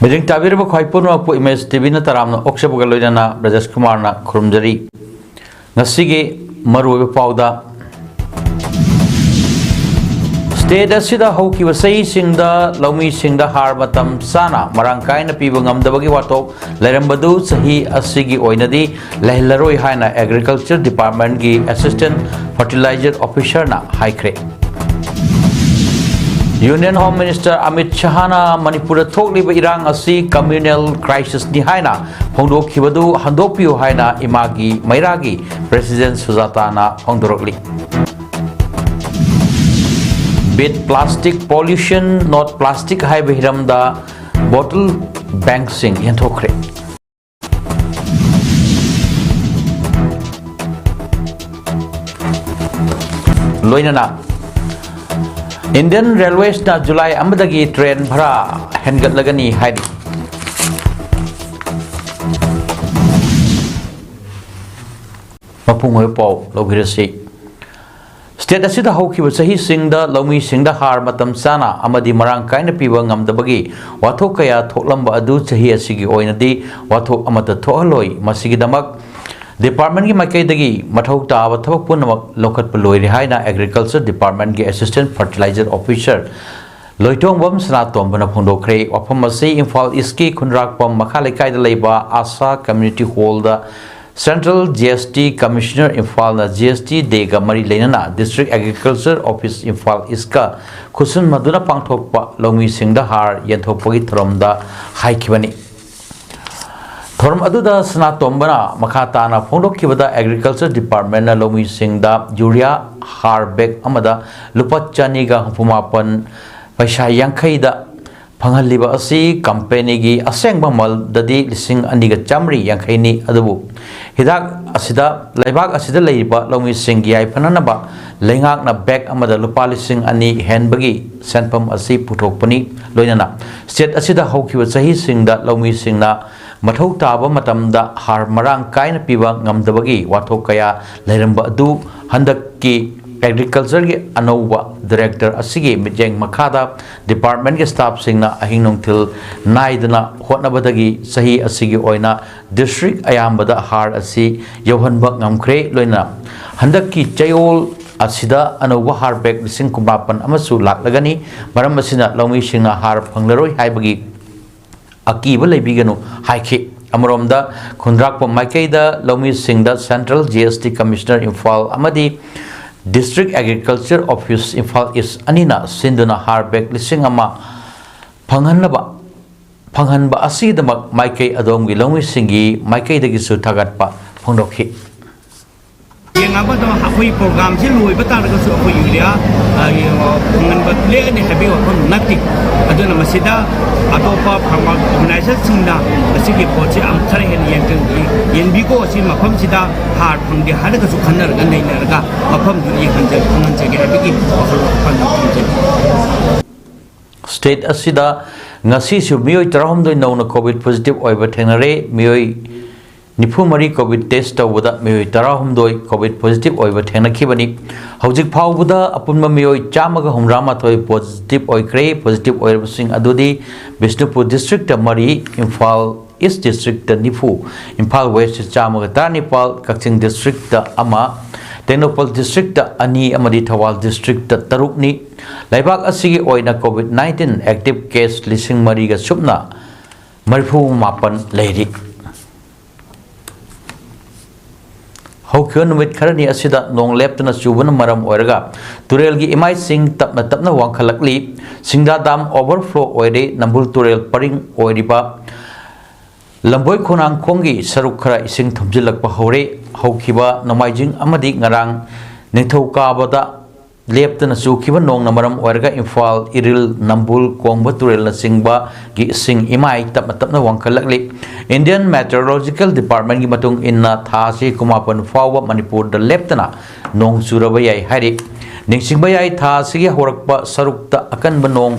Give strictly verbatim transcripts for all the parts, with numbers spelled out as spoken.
ꯃꯤꯠꯌꯦꯡ ꯇꯥꯕꯤꯔꯤꯕ ꯈ꯭ꯋꯥꯏ ꯄꯨꯝꯅꯃꯛꯄꯨ ꯏꯃꯦꯖ ꯇꯤꯚꯤꯅ ꯇꯔꯥꯝꯅ ꯑꯣꯛꯆꯕꯒ ꯂꯣꯏꯅꯅ ꯕ꯭ꯔꯖꯦꯁ ꯀꯨꯃꯥꯔꯅ ꯈꯨꯔꯨꯝꯖꯔꯤ꯫ ꯉꯁꯤꯒꯤ ꯃꯔꯨꯑꯣꯏꯕ ꯄꯥꯎꯗ, ꯁ꯭ꯇꯦꯠ ꯑꯁꯤꯗ ꯍꯧꯈꯤꯕ ꯆꯍꯤꯁꯤꯡꯗ ꯂꯧꯃꯤꯁꯤꯡꯗ ꯍꯥꯔ ꯃꯇꯝ ꯆꯥꯅ ꯃꯔꯥꯡ ꯀꯥꯏꯅ ꯄꯤꯕ ꯉꯝꯗꯕꯒꯤ ꯋꯥꯊꯣꯛ ꯂꯩꯔꯝꯕꯗꯨ ꯆꯍꯤ ꯑꯁꯤꯒꯤ ꯑꯣꯏꯅꯗꯤ ꯂꯩꯍꯜꯂꯔꯣꯏ ꯍꯥꯏꯅ ꯑꯦꯒ꯭ꯔꯤꯀꯜꯆꯔ ꯗꯤꯄꯥꯔꯠꯃꯦꯟꯒꯤ ꯑꯦꯁꯤꯁꯇꯦꯟꯠ ꯐꯔꯇꯤꯂꯥꯏꯖꯔ ꯑꯣꯐꯤꯁꯔꯅ ꯍꯥꯏꯈ꯭ꯔꯦ꯫ ꯌꯨꯅꯤꯌꯟ ꯍꯣꯝ ꯃꯤꯅꯤꯁꯇꯔ ꯑꯃꯤꯠ ꯁꯍꯥꯅ ꯃꯅꯤꯄꯨꯔꯗ ꯊꯣꯛꯂꯤꯕ ꯏꯔꯥꯡ ꯑꯁꯤ ꯀꯝꯃ꯭ꯌꯨꯅꯦꯜ ꯀ꯭ꯔꯥꯏꯁꯤꯁꯅꯤ ꯍꯥꯏꯅ ꯐꯣꯡꯗꯣꯛꯈꯤꯕꯗꯨ ꯍꯟꯗꯣꯛꯄꯤꯌꯨ ꯍꯥꯏꯅ ꯏꯃꯥꯒꯤ ꯃꯩꯔꯥꯒꯤ president ꯁꯨꯖꯥꯇꯥꯅ ꯐꯣꯡꯗꯣꯔꯛꯂꯤ꯫ Beat Plastic Pollution, Not Plastic ꯍꯥꯏꯕ ꯍꯤꯔꯝꯗ ꯕꯣꯇꯜ ꯕꯦꯡꯁꯤꯡ ꯌꯦꯟꯊꯣꯛꯈ꯭ꯔꯦ꯫ ꯂꯣꯏꯅꯅ ꯏꯟꯗꯤꯌꯟ ꯔꯦꯜꯋꯦꯁꯅ ꯖꯨꯂꯥꯏ ꯑꯃꯗꯒꯤ ꯇ꯭ꯔꯦꯟ ꯚꯔꯥ ꯍꯦꯟꯒꯠꯂꯒꯅꯤ ꯍꯥꯏꯔꯤ꯫ ꯃꯄꯨꯡ ꯑꯣꯏꯕ ꯄꯥꯎ ꯂꯧꯕꯤꯔꯁꯤ꯫ ꯁ꯭ꯇꯦꯠ ꯑꯁꯤꯗ ꯍꯧꯈꯤꯕ ꯆꯍꯤꯁꯤꯡꯗ ꯂꯧꯃꯤꯁꯤꯡꯗ ꯍꯥꯔ ꯃꯇꯝ ꯆꯥꯅ ꯑꯃꯗꯤ ꯃꯔꯥꯡ ꯀꯥꯏꯅ ꯄꯤꯕ ꯉꯝꯗꯕꯒꯤ ꯋꯥꯊꯣꯛ ꯀꯌꯥ ꯊꯣꯛꯂꯝꯕ ꯑꯗꯨ ꯆꯍꯤ ꯑꯁꯤꯒꯤ ꯑꯣꯏꯅꯗꯤ ꯋꯥꯊꯣꯛ ꯑꯃꯠꯇ ꯊꯣꯛꯍꯜꯂꯣꯏ꯫ ꯃꯁꯤꯒꯤꯗꯃꯛ ꯗꯤꯄꯥꯔꯠꯃꯦꯟꯒꯤ ꯃꯥꯏꯀꯩꯗꯒꯤ ꯃꯊꯧ ꯇꯥꯕ ꯊꯕꯛ ꯄꯨꯝꯅꯃꯛ ꯂꯧꯈꯠꯄ ꯂꯣꯏꯔꯦ ꯍꯥꯏꯅ ꯑꯦꯒ꯭ꯔꯤꯀꯜꯆꯔ ꯗꯤꯄꯥꯔꯠꯃꯦꯟꯒꯤ ꯑꯦꯁꯤꯁꯇꯦꯟꯠ ꯐꯔꯇꯤꯂꯥꯏꯖꯔ ꯑꯣꯐꯤꯁꯔ ꯂꯣꯏꯇꯣꯡꯕꯝ ꯁꯅꯥꯇꯣꯝꯕꯅ ꯐꯣꯡꯗꯣꯛꯈ꯭ꯔꯦ꯫ ꯋꯥꯐꯝ ꯑꯁꯤ ꯏꯝꯐꯥꯜ ꯏꯁꯀꯤ ꯈꯨꯟꯗ꯭ꯔꯥꯛꯄꯝ ꯃꯈꯥ ꯂꯩꯀꯥꯏꯗ ꯂꯩꯕ ꯑꯥꯁꯥ ꯀꯝꯃ꯭ꯌꯨꯅꯤꯇꯤ ꯍꯣꯜꯗ ꯁꯦꯟꯇ꯭ꯔꯦꯜ ꯖꯤ ꯑꯦꯁ ꯇꯤ ꯀꯃꯤꯁꯅꯔ ꯏꯝꯐꯥꯜꯅ ꯖꯤ ꯑꯦꯁ ꯇꯤ ꯗꯦꯒ ꯃꯔꯤ ꯂꯩꯅꯅ ꯗꯤꯁꯇ꯭ꯔꯤꯛ ꯑꯦꯒ꯭ꯔꯤꯀꯜꯆꯔ ꯑꯣꯐꯤꯁ ꯏꯝꯐꯥꯜ ꯏꯁꯀ ꯈꯨꯠꯁꯨꯃꯟꯗꯨꯅ ꯄꯥꯡꯊꯣꯛꯄ ꯂꯧꯃꯤꯁꯤꯡꯗ ꯍꯥꯔ ꯌꯦꯟꯊꯣꯛꯄꯒꯤ ꯊꯧꯔꯝꯗ ꯍꯥꯏꯈꯤꯕꯅꯤ꯫ ꯊꯧꯔꯝ ꯑꯗꯨꯗ ꯁꯅꯥꯇꯣꯝꯕꯅ ꯃꯈꯥ ꯇꯥꯅ ꯐꯣꯡꯗꯣꯛꯈꯤꯕꯗ, ꯑꯦꯒ꯭ꯔꯤꯀꯜꯆꯔ ꯗꯤꯄꯥꯔꯠꯃꯦꯟꯅ ꯂꯧꯃꯤꯁꯤꯡꯗ ꯌꯨꯔꯤꯌꯥ ꯍꯥꯔ ꯕꯦꯒ ꯑꯃꯗ ꯂꯨꯄꯥ ꯆꯅꯤꯒ ꯍꯨꯝꯐꯨ ꯃꯥꯄꯟ ꯄꯩꯁꯥ ꯌꯥꯡꯈꯩꯗ ꯐꯪꯍꯜꯂꯤꯕ ꯑꯁꯤ ꯀꯝꯄꯦꯅꯤꯒꯤ ꯑꯁꯦꯡꯕ ꯃꯃꯜꯗꯗꯤ ꯂꯤꯁꯤꯡ ꯑꯅꯤꯒ ꯆꯥꯃꯔꯤ ꯌꯥꯡꯈꯩꯅꯤ꯫ ꯑꯗꯨꯕꯨ ꯍꯤꯗꯥꯛ ꯑꯁꯤꯗ, ꯂꯩꯕꯥꯛ ꯑꯁꯤꯗ ꯂꯩꯔꯤꯕ ꯂꯧꯃꯤꯁꯤꯡꯒꯤ ꯌꯥꯏꯐꯅꯅꯕ ꯂꯩꯉꯥꯛꯅ ꯕꯦꯒ ꯑꯃꯗ ꯂꯨꯄꯥ ꯂꯤꯁꯤꯡ ꯑꯅꯤ ꯍꯦꯟꯕꯒꯤ ꯁꯦꯟꯐꯝ ꯑꯁꯤ ꯄꯨꯊꯣꯛꯄꯅꯤ꯫ ꯂꯣꯏꯅꯅ ꯁ꯭ꯇꯦꯠ ꯑꯁꯤꯗ ꯍꯧꯈꯤꯕ ꯆꯍꯤꯁꯤꯡꯗ ꯂꯧꯃꯤꯁꯤꯡꯅ ꯃꯊꯧ ꯇꯥꯕ ꯃꯇꯝꯗ ꯍꯥꯔ ꯃꯔꯥꯡ ꯀꯥꯏꯅ ꯄꯤꯕ ꯉꯝꯗꯕꯒꯤ ꯋꯥꯊꯣꯛ ꯀꯌꯥ ꯂꯩꯔꯝꯕ ꯑꯗꯨ ꯍꯟꯗꯛꯀꯤ ꯑꯦꯒ꯭ꯔꯤꯀꯜꯆꯔꯒꯤ ꯑꯅꯧꯕ ꯗꯥꯏꯔꯦꯛꯇꯔ ꯑꯁꯤꯒꯤ ꯃꯤꯠꯌꯦꯡ ꯃꯈꯥꯗ ꯗꯤꯄꯥꯔꯠꯃꯦꯟꯒꯤ ꯁ꯭ꯇꯥꯐꯁꯤꯡꯅ ꯑꯍꯤꯡ ꯅꯨꯡꯊꯤꯜ ꯅꯥꯏꯗꯅ ꯍꯣꯠꯅꯕꯗꯒꯤ ꯆꯍꯤ ꯑꯁꯤꯒꯤ ꯑꯣꯏꯅ ꯗꯤꯁꯇ꯭ꯔꯤꯛ ꯑꯌꯥꯝꯕꯗ ꯍꯥꯔ ꯑꯁꯤ ꯌꯧꯍꯟꯕ ꯉꯝꯈ꯭ꯔꯦ꯫ ꯂꯣꯏꯅꯅ ꯍꯟꯗꯛꯀꯤ ꯆꯌꯣꯜ ꯑꯁꯤꯗ ꯑꯅꯧꯕ ꯍꯥꯔ ꯕꯦꯒ ꯂꯤꯁꯤꯡ ꯀꯨꯟꯃꯥꯄꯟ ꯑꯃꯁꯨ ꯂꯥꯛꯂꯒꯅꯤ꯫ ꯃꯔꯝ ꯑꯁꯤꯅ ꯂꯧꯃꯤꯁꯤꯡꯅ ꯍꯥꯔ ꯐꯪꯂꯔꯣꯏ ꯍꯥꯏꯕꯒꯤ ꯑꯀꯤꯕ ꯂꯩꯕꯤꯒꯅꯨ ꯍꯥꯏꯈꯤ꯫ ꯑꯃꯔꯣꯝꯗ, ꯈꯨꯟꯗ꯭ꯔꯥꯛꯄꯝ ꯃꯥꯏꯀꯩꯗ ꯂꯧꯃꯤꯁꯤꯡꯗ ꯁꯦꯟꯇ꯭ꯔꯦꯜ ꯖꯤ ꯑꯦꯁ ꯇꯤ ꯀꯃꯤꯁꯅꯔ ꯏꯝꯐꯥꯜ ꯑꯃꯗꯤ ꯗꯤꯁꯇ꯭ꯔꯤꯛ ꯑꯦꯒ꯭ꯔꯤꯀꯜꯆꯔ ꯑꯣꯐꯤꯁ ꯏꯝꯐꯥꯜ ꯏꯁ ꯑꯅꯤꯅ ꯁꯤꯟꯗꯨꯅ ꯍꯥꯔ ꯕꯦꯒ ꯂꯤꯁꯤꯡ ꯑꯃ ꯐꯪꯍꯟꯅꯕ, ꯐꯪꯍꯟꯕ ꯑꯁꯤꯒꯤꯗꯃꯛ ꯃꯥꯏꯀꯩ ꯑꯗꯣꯝꯒꯤ ꯂꯧꯃꯤꯁꯤꯡꯒꯤ ꯃꯥꯏꯀꯩꯗꯒꯤꯁꯨ ꯊꯥꯒꯠꯄ ꯐꯣꯡꯗꯣꯛꯈꯤ꯫ ꯌꯦꯡꯉꯕꯗ ꯑꯩꯈꯣꯏ ꯄ꯭ꯔꯣꯒ꯭ꯔꯥꯝꯁꯤ ꯂꯣꯏꯕ ꯇꯥꯔꯒꯁꯨ ꯑꯩꯈꯣꯏ ꯌꯨꯔꯤꯌꯥ ꯐꯪꯍꯟꯕ ꯂꯦꯛꯑꯅꯤ ꯍꯥꯏꯕꯒꯤ ꯋꯥꯐꯝ ꯅꯠꯇꯦ꯫ ꯑꯗꯨꯅ ꯃꯁꯤꯗ ꯑꯇꯣꯞꯄ ꯐꯥꯔꯃꯔ ꯑꯣꯔꯒꯅꯥꯏꯖꯦꯁꯟꯁꯤꯡꯅ ꯃꯁꯤꯒꯤ ꯄꯣꯠꯁꯤ ꯑꯃꯨꯛ ꯈꯔ ꯍꯦꯟꯅ ꯌꯦꯡꯁꯤꯟꯕꯤ-, ꯌꯦꯡꯕꯤꯀꯣ꯫ ꯁꯤ ꯃꯐꯝꯁꯤꯗ ꯍꯥꯔ ꯐꯪꯗꯦ ꯍꯥꯏꯔꯒꯁꯨ ꯈꯟꯅꯔꯒ ꯅꯩꯅꯔꯒ ꯃꯐꯝꯗꯨꯗ ꯌꯦꯡꯍꯟꯖ-, ꯐꯪꯍꯟꯖꯒꯦ ꯍꯥꯏꯕꯒꯤ ꯋꯥꯈꯜꯂꯣꯟ ꯊꯝꯖꯩ꯫ ꯁ꯭ꯇꯦꯠ ꯑꯁꯤꯗ ꯉꯁꯤꯁꯨ ꯃꯤꯑꯣꯏ ꯇꯔꯥꯍꯨꯝꯗꯣꯏ ꯅꯧꯅ ꯀꯣꯚꯤꯗ ꯄꯣꯖꯤꯇꯤꯚ ꯑꯣꯏꯕ ꯊꯦꯡꯅꯔꯦ꯫ ꯃꯤꯑꯣꯏ ꯅꯤꯐꯨ ꯃꯔꯤ ꯀꯣꯚꯤꯗ ꯇꯦꯁ ꯇꯧꯕꯗ ꯃꯤꯑꯣꯏ ꯇꯔꯥꯍꯨꯝꯗꯣꯏ ꯀꯣꯚꯤꯗ ꯄꯣꯖꯤꯇꯤꯚ ꯑꯣꯏꯕ ꯊꯦꯡꯅꯈꯤꯕꯅꯤ꯫ ꯍꯧꯖꯤꯛ ꯐꯥꯎꯕꯗ ꯑꯄꯨꯟꯕ ꯃꯤꯑꯣꯏ ꯆꯥꯝꯃꯒ ꯍꯨꯝꯗ꯭ꯔꯥ ꯃꯥꯊꯣꯏ ꯄꯣꯖꯤꯇꯤꯚ ꯑꯣꯏꯈ꯭ꯔꯦ꯫ ꯄꯣꯖꯤꯇꯤꯚ ꯑꯣꯏꯔꯕꯁꯤꯡ ꯑꯗꯨꯗꯤ ꯕꯤꯁꯅꯨꯄꯨꯔ ꯗꯤꯁꯇ꯭ꯔꯤꯛꯇ ꯃꯔꯤ, ꯏꯝꯐꯥꯜ ꯏꯁ ꯗꯤꯁꯇ꯭ꯔꯤꯛꯇ ꯅꯤꯐꯨ, ꯏꯝꯐꯥꯜ ꯋꯦꯁꯇ ꯆꯥꯝꯃꯒ ꯇꯔꯥꯅꯤꯄꯥꯜ, ꯀꯛꯆꯤꯡ ꯗꯤꯁꯇ꯭ꯔꯤꯛꯇ ꯑꯃ, ꯇꯦꯡꯅꯧꯄꯜ ꯗꯤꯁꯇ꯭ꯔꯤꯛꯇ ꯑꯅꯤ ꯑꯃꯗꯤ ꯊꯧꯕꯥꯜ ꯗꯤꯁꯇ꯭ꯔꯤꯛꯇ ꯇꯔꯨꯛꯅꯤ꯫ ꯂꯩꯕꯥꯛ ꯑꯁꯤꯒꯤ ꯑꯣꯏꯅ ꯀꯣꯚꯤꯗ ꯅꯥꯏꯟꯇꯤꯟ ꯑꯦꯛꯇꯤꯚ ꯀꯦꯁ ꯂꯤꯁꯤꯡ ꯃꯔꯤꯒ ꯁꯨꯞꯅ ꯃꯔꯤꯐꯨ ꯃꯥꯄꯟ ꯂꯩꯔꯤ꯫ ꯍꯧꯈꯤꯕ ꯅꯨꯃꯤꯠ ꯈꯔꯅꯤ ꯑꯁꯤꯗ ꯅꯣꯡ ꯂꯦꯞꯇꯅ ꯆꯨꯕꯅ ꯃꯔꯝ ꯑꯣꯏꯔꯒ ꯇꯨꯔꯦꯜꯒꯤ ꯏꯃꯥꯏꯁꯤꯡ ꯇꯞꯅ ꯇꯞꯅ ꯋꯥꯡꯈꯠꯂꯛꯂꯤ꯫ ꯁꯤꯡꯗꯥ ꯗꯥꯝ ꯑꯣꯚꯔꯐ꯭ꯂꯣ ꯑꯣꯏꯔꯦ꯫ ꯅꯝꯕꯨꯜ ꯇꯨꯔꯦꯜ ꯄꯔꯤꯡ ꯑꯣꯏꯔꯤꯕ ꯂꯝꯕꯣꯏ ꯈꯣꯡꯅꯥꯡꯈꯣꯡꯒꯤ ꯁꯔꯨꯛ ꯈꯔ ꯏꯁꯤꯡ ꯊꯨꯝꯖꯤꯜꯂꯛꯄ ꯍꯧꯔꯦ꯫ ꯍꯧꯈꯤꯕ ꯅꯣꯡꯃꯥꯏꯖꯤꯡ ꯑꯃꯗꯤ ꯉꯔꯥꯡ ꯅꯤꯡꯊꯧꯀꯥꯕꯗ ꯂꯦꯞꯇꯅ ꯆꯨꯈꯤꯕ ꯅꯣꯡꯅ ꯃꯔꯝ ꯑꯣꯏꯔꯒ ꯏꯝꯐꯥꯜ, ꯏꯔꯤꯜ, ꯅꯝꯕꯨꯜ, ꯀꯣꯡꯕ ꯇꯨꯔꯦꯜꯅꯆꯤꯡꯕꯒꯤ ꯏꯁꯤꯡ ꯏꯃꯥꯏ ꯇꯞꯅ ꯇꯞꯅ ꯋꯥꯡꯈꯠꯂꯛꯂꯤ꯫ Indian Meteorological Departmentꯒꯤ ꯃꯇꯨꯡ ꯏꯟꯅ ꯊꯥ ꯑꯁꯤ ꯀꯨꯟꯃꯥꯄꯟ ꯐꯥꯎꯕ ꯃꯅꯤꯄꯨꯔꯗ ꯂꯦꯞꯇꯅ ꯅꯣꯡ ꯆꯨꯔꯕ ꯌꯥꯏ ꯍꯥꯏꯔꯤ꯫ ꯅꯤꯡꯁꯤꯡꯕ ꯌꯥꯏ, ꯊꯥ ꯑꯁꯤꯒꯤ ꯍꯧꯔꯛꯄ ꯁꯔꯨꯛꯇ ꯑꯀꯟꯕ ꯅꯣꯡ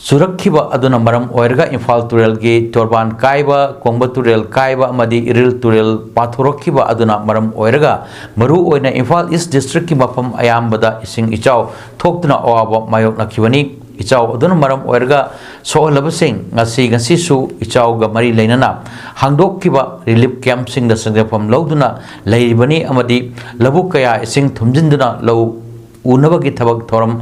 ꯆꯨꯔꯛꯈꯤꯕ ꯑꯗꯨꯅ ꯃꯔꯝ ꯑꯣꯏꯔꯒ ꯏꯝꯐꯥꯜ ꯇꯨꯔꯦꯜꯒꯤ ꯇꯣꯔꯕꯥꯟ ꯀꯥꯏꯕ, ꯀꯣꯡꯕ ꯇꯨꯔꯦꯜ ꯀꯥꯏꯕ ꯑꯃꯗꯤ ꯏꯔꯤꯜ ꯇꯨꯔꯦꯜ ꯄꯥꯊꯣꯔꯛꯈꯤꯕ ꯑꯗꯨꯅ ꯃꯔꯝ ꯑꯣꯏꯔꯒ ꯃꯔꯨꯑꯣꯏꯅ ꯏꯝꯐꯥꯜ ꯏꯁ ꯗꯤꯁꯇ꯭ꯔꯤꯛꯀꯤ ꯃꯐꯝ ꯑꯌꯥꯝꯕꯗ ꯏꯁꯤꯡ ꯏꯆꯥꯎ ꯊꯣꯛꯇꯨꯅ ꯑꯋꯥꯕ ꯃꯥꯌꯣꯛꯅꯈꯤꯕꯅꯤ꯫ ꯏꯆꯥꯎ ꯑꯗꯨꯅ ꯃꯔꯝ ꯑꯣꯏꯔꯒ ꯁꯣꯛꯍꯜꯂꯕꯁꯤꯡ ꯉꯁꯤ, ꯉꯁꯤꯁꯨ ꯏꯆꯥꯎꯒ ꯃꯔꯤ ꯂꯩꯅꯅ ꯍꯥꯡꯗꯣꯛꯈꯤꯕ ꯔꯤꯂꯤꯐ ꯀꯦꯝꯞꯁꯤꯡꯗ ꯆꯪꯖꯐꯝ ꯂꯧꯗꯨꯅ ꯂꯩꯔꯤꯕꯅꯤ ꯑꯃꯗꯤ ꯂꯧꯕꯨꯛ ꯀꯌꯥ ꯏꯁꯤꯡ ꯊꯨꯝꯖꯤꯟꯗꯨꯅ ꯂꯧ ꯎꯅꯕꯒꯤ ꯊꯕꯛ ꯊꯧꯔꯝ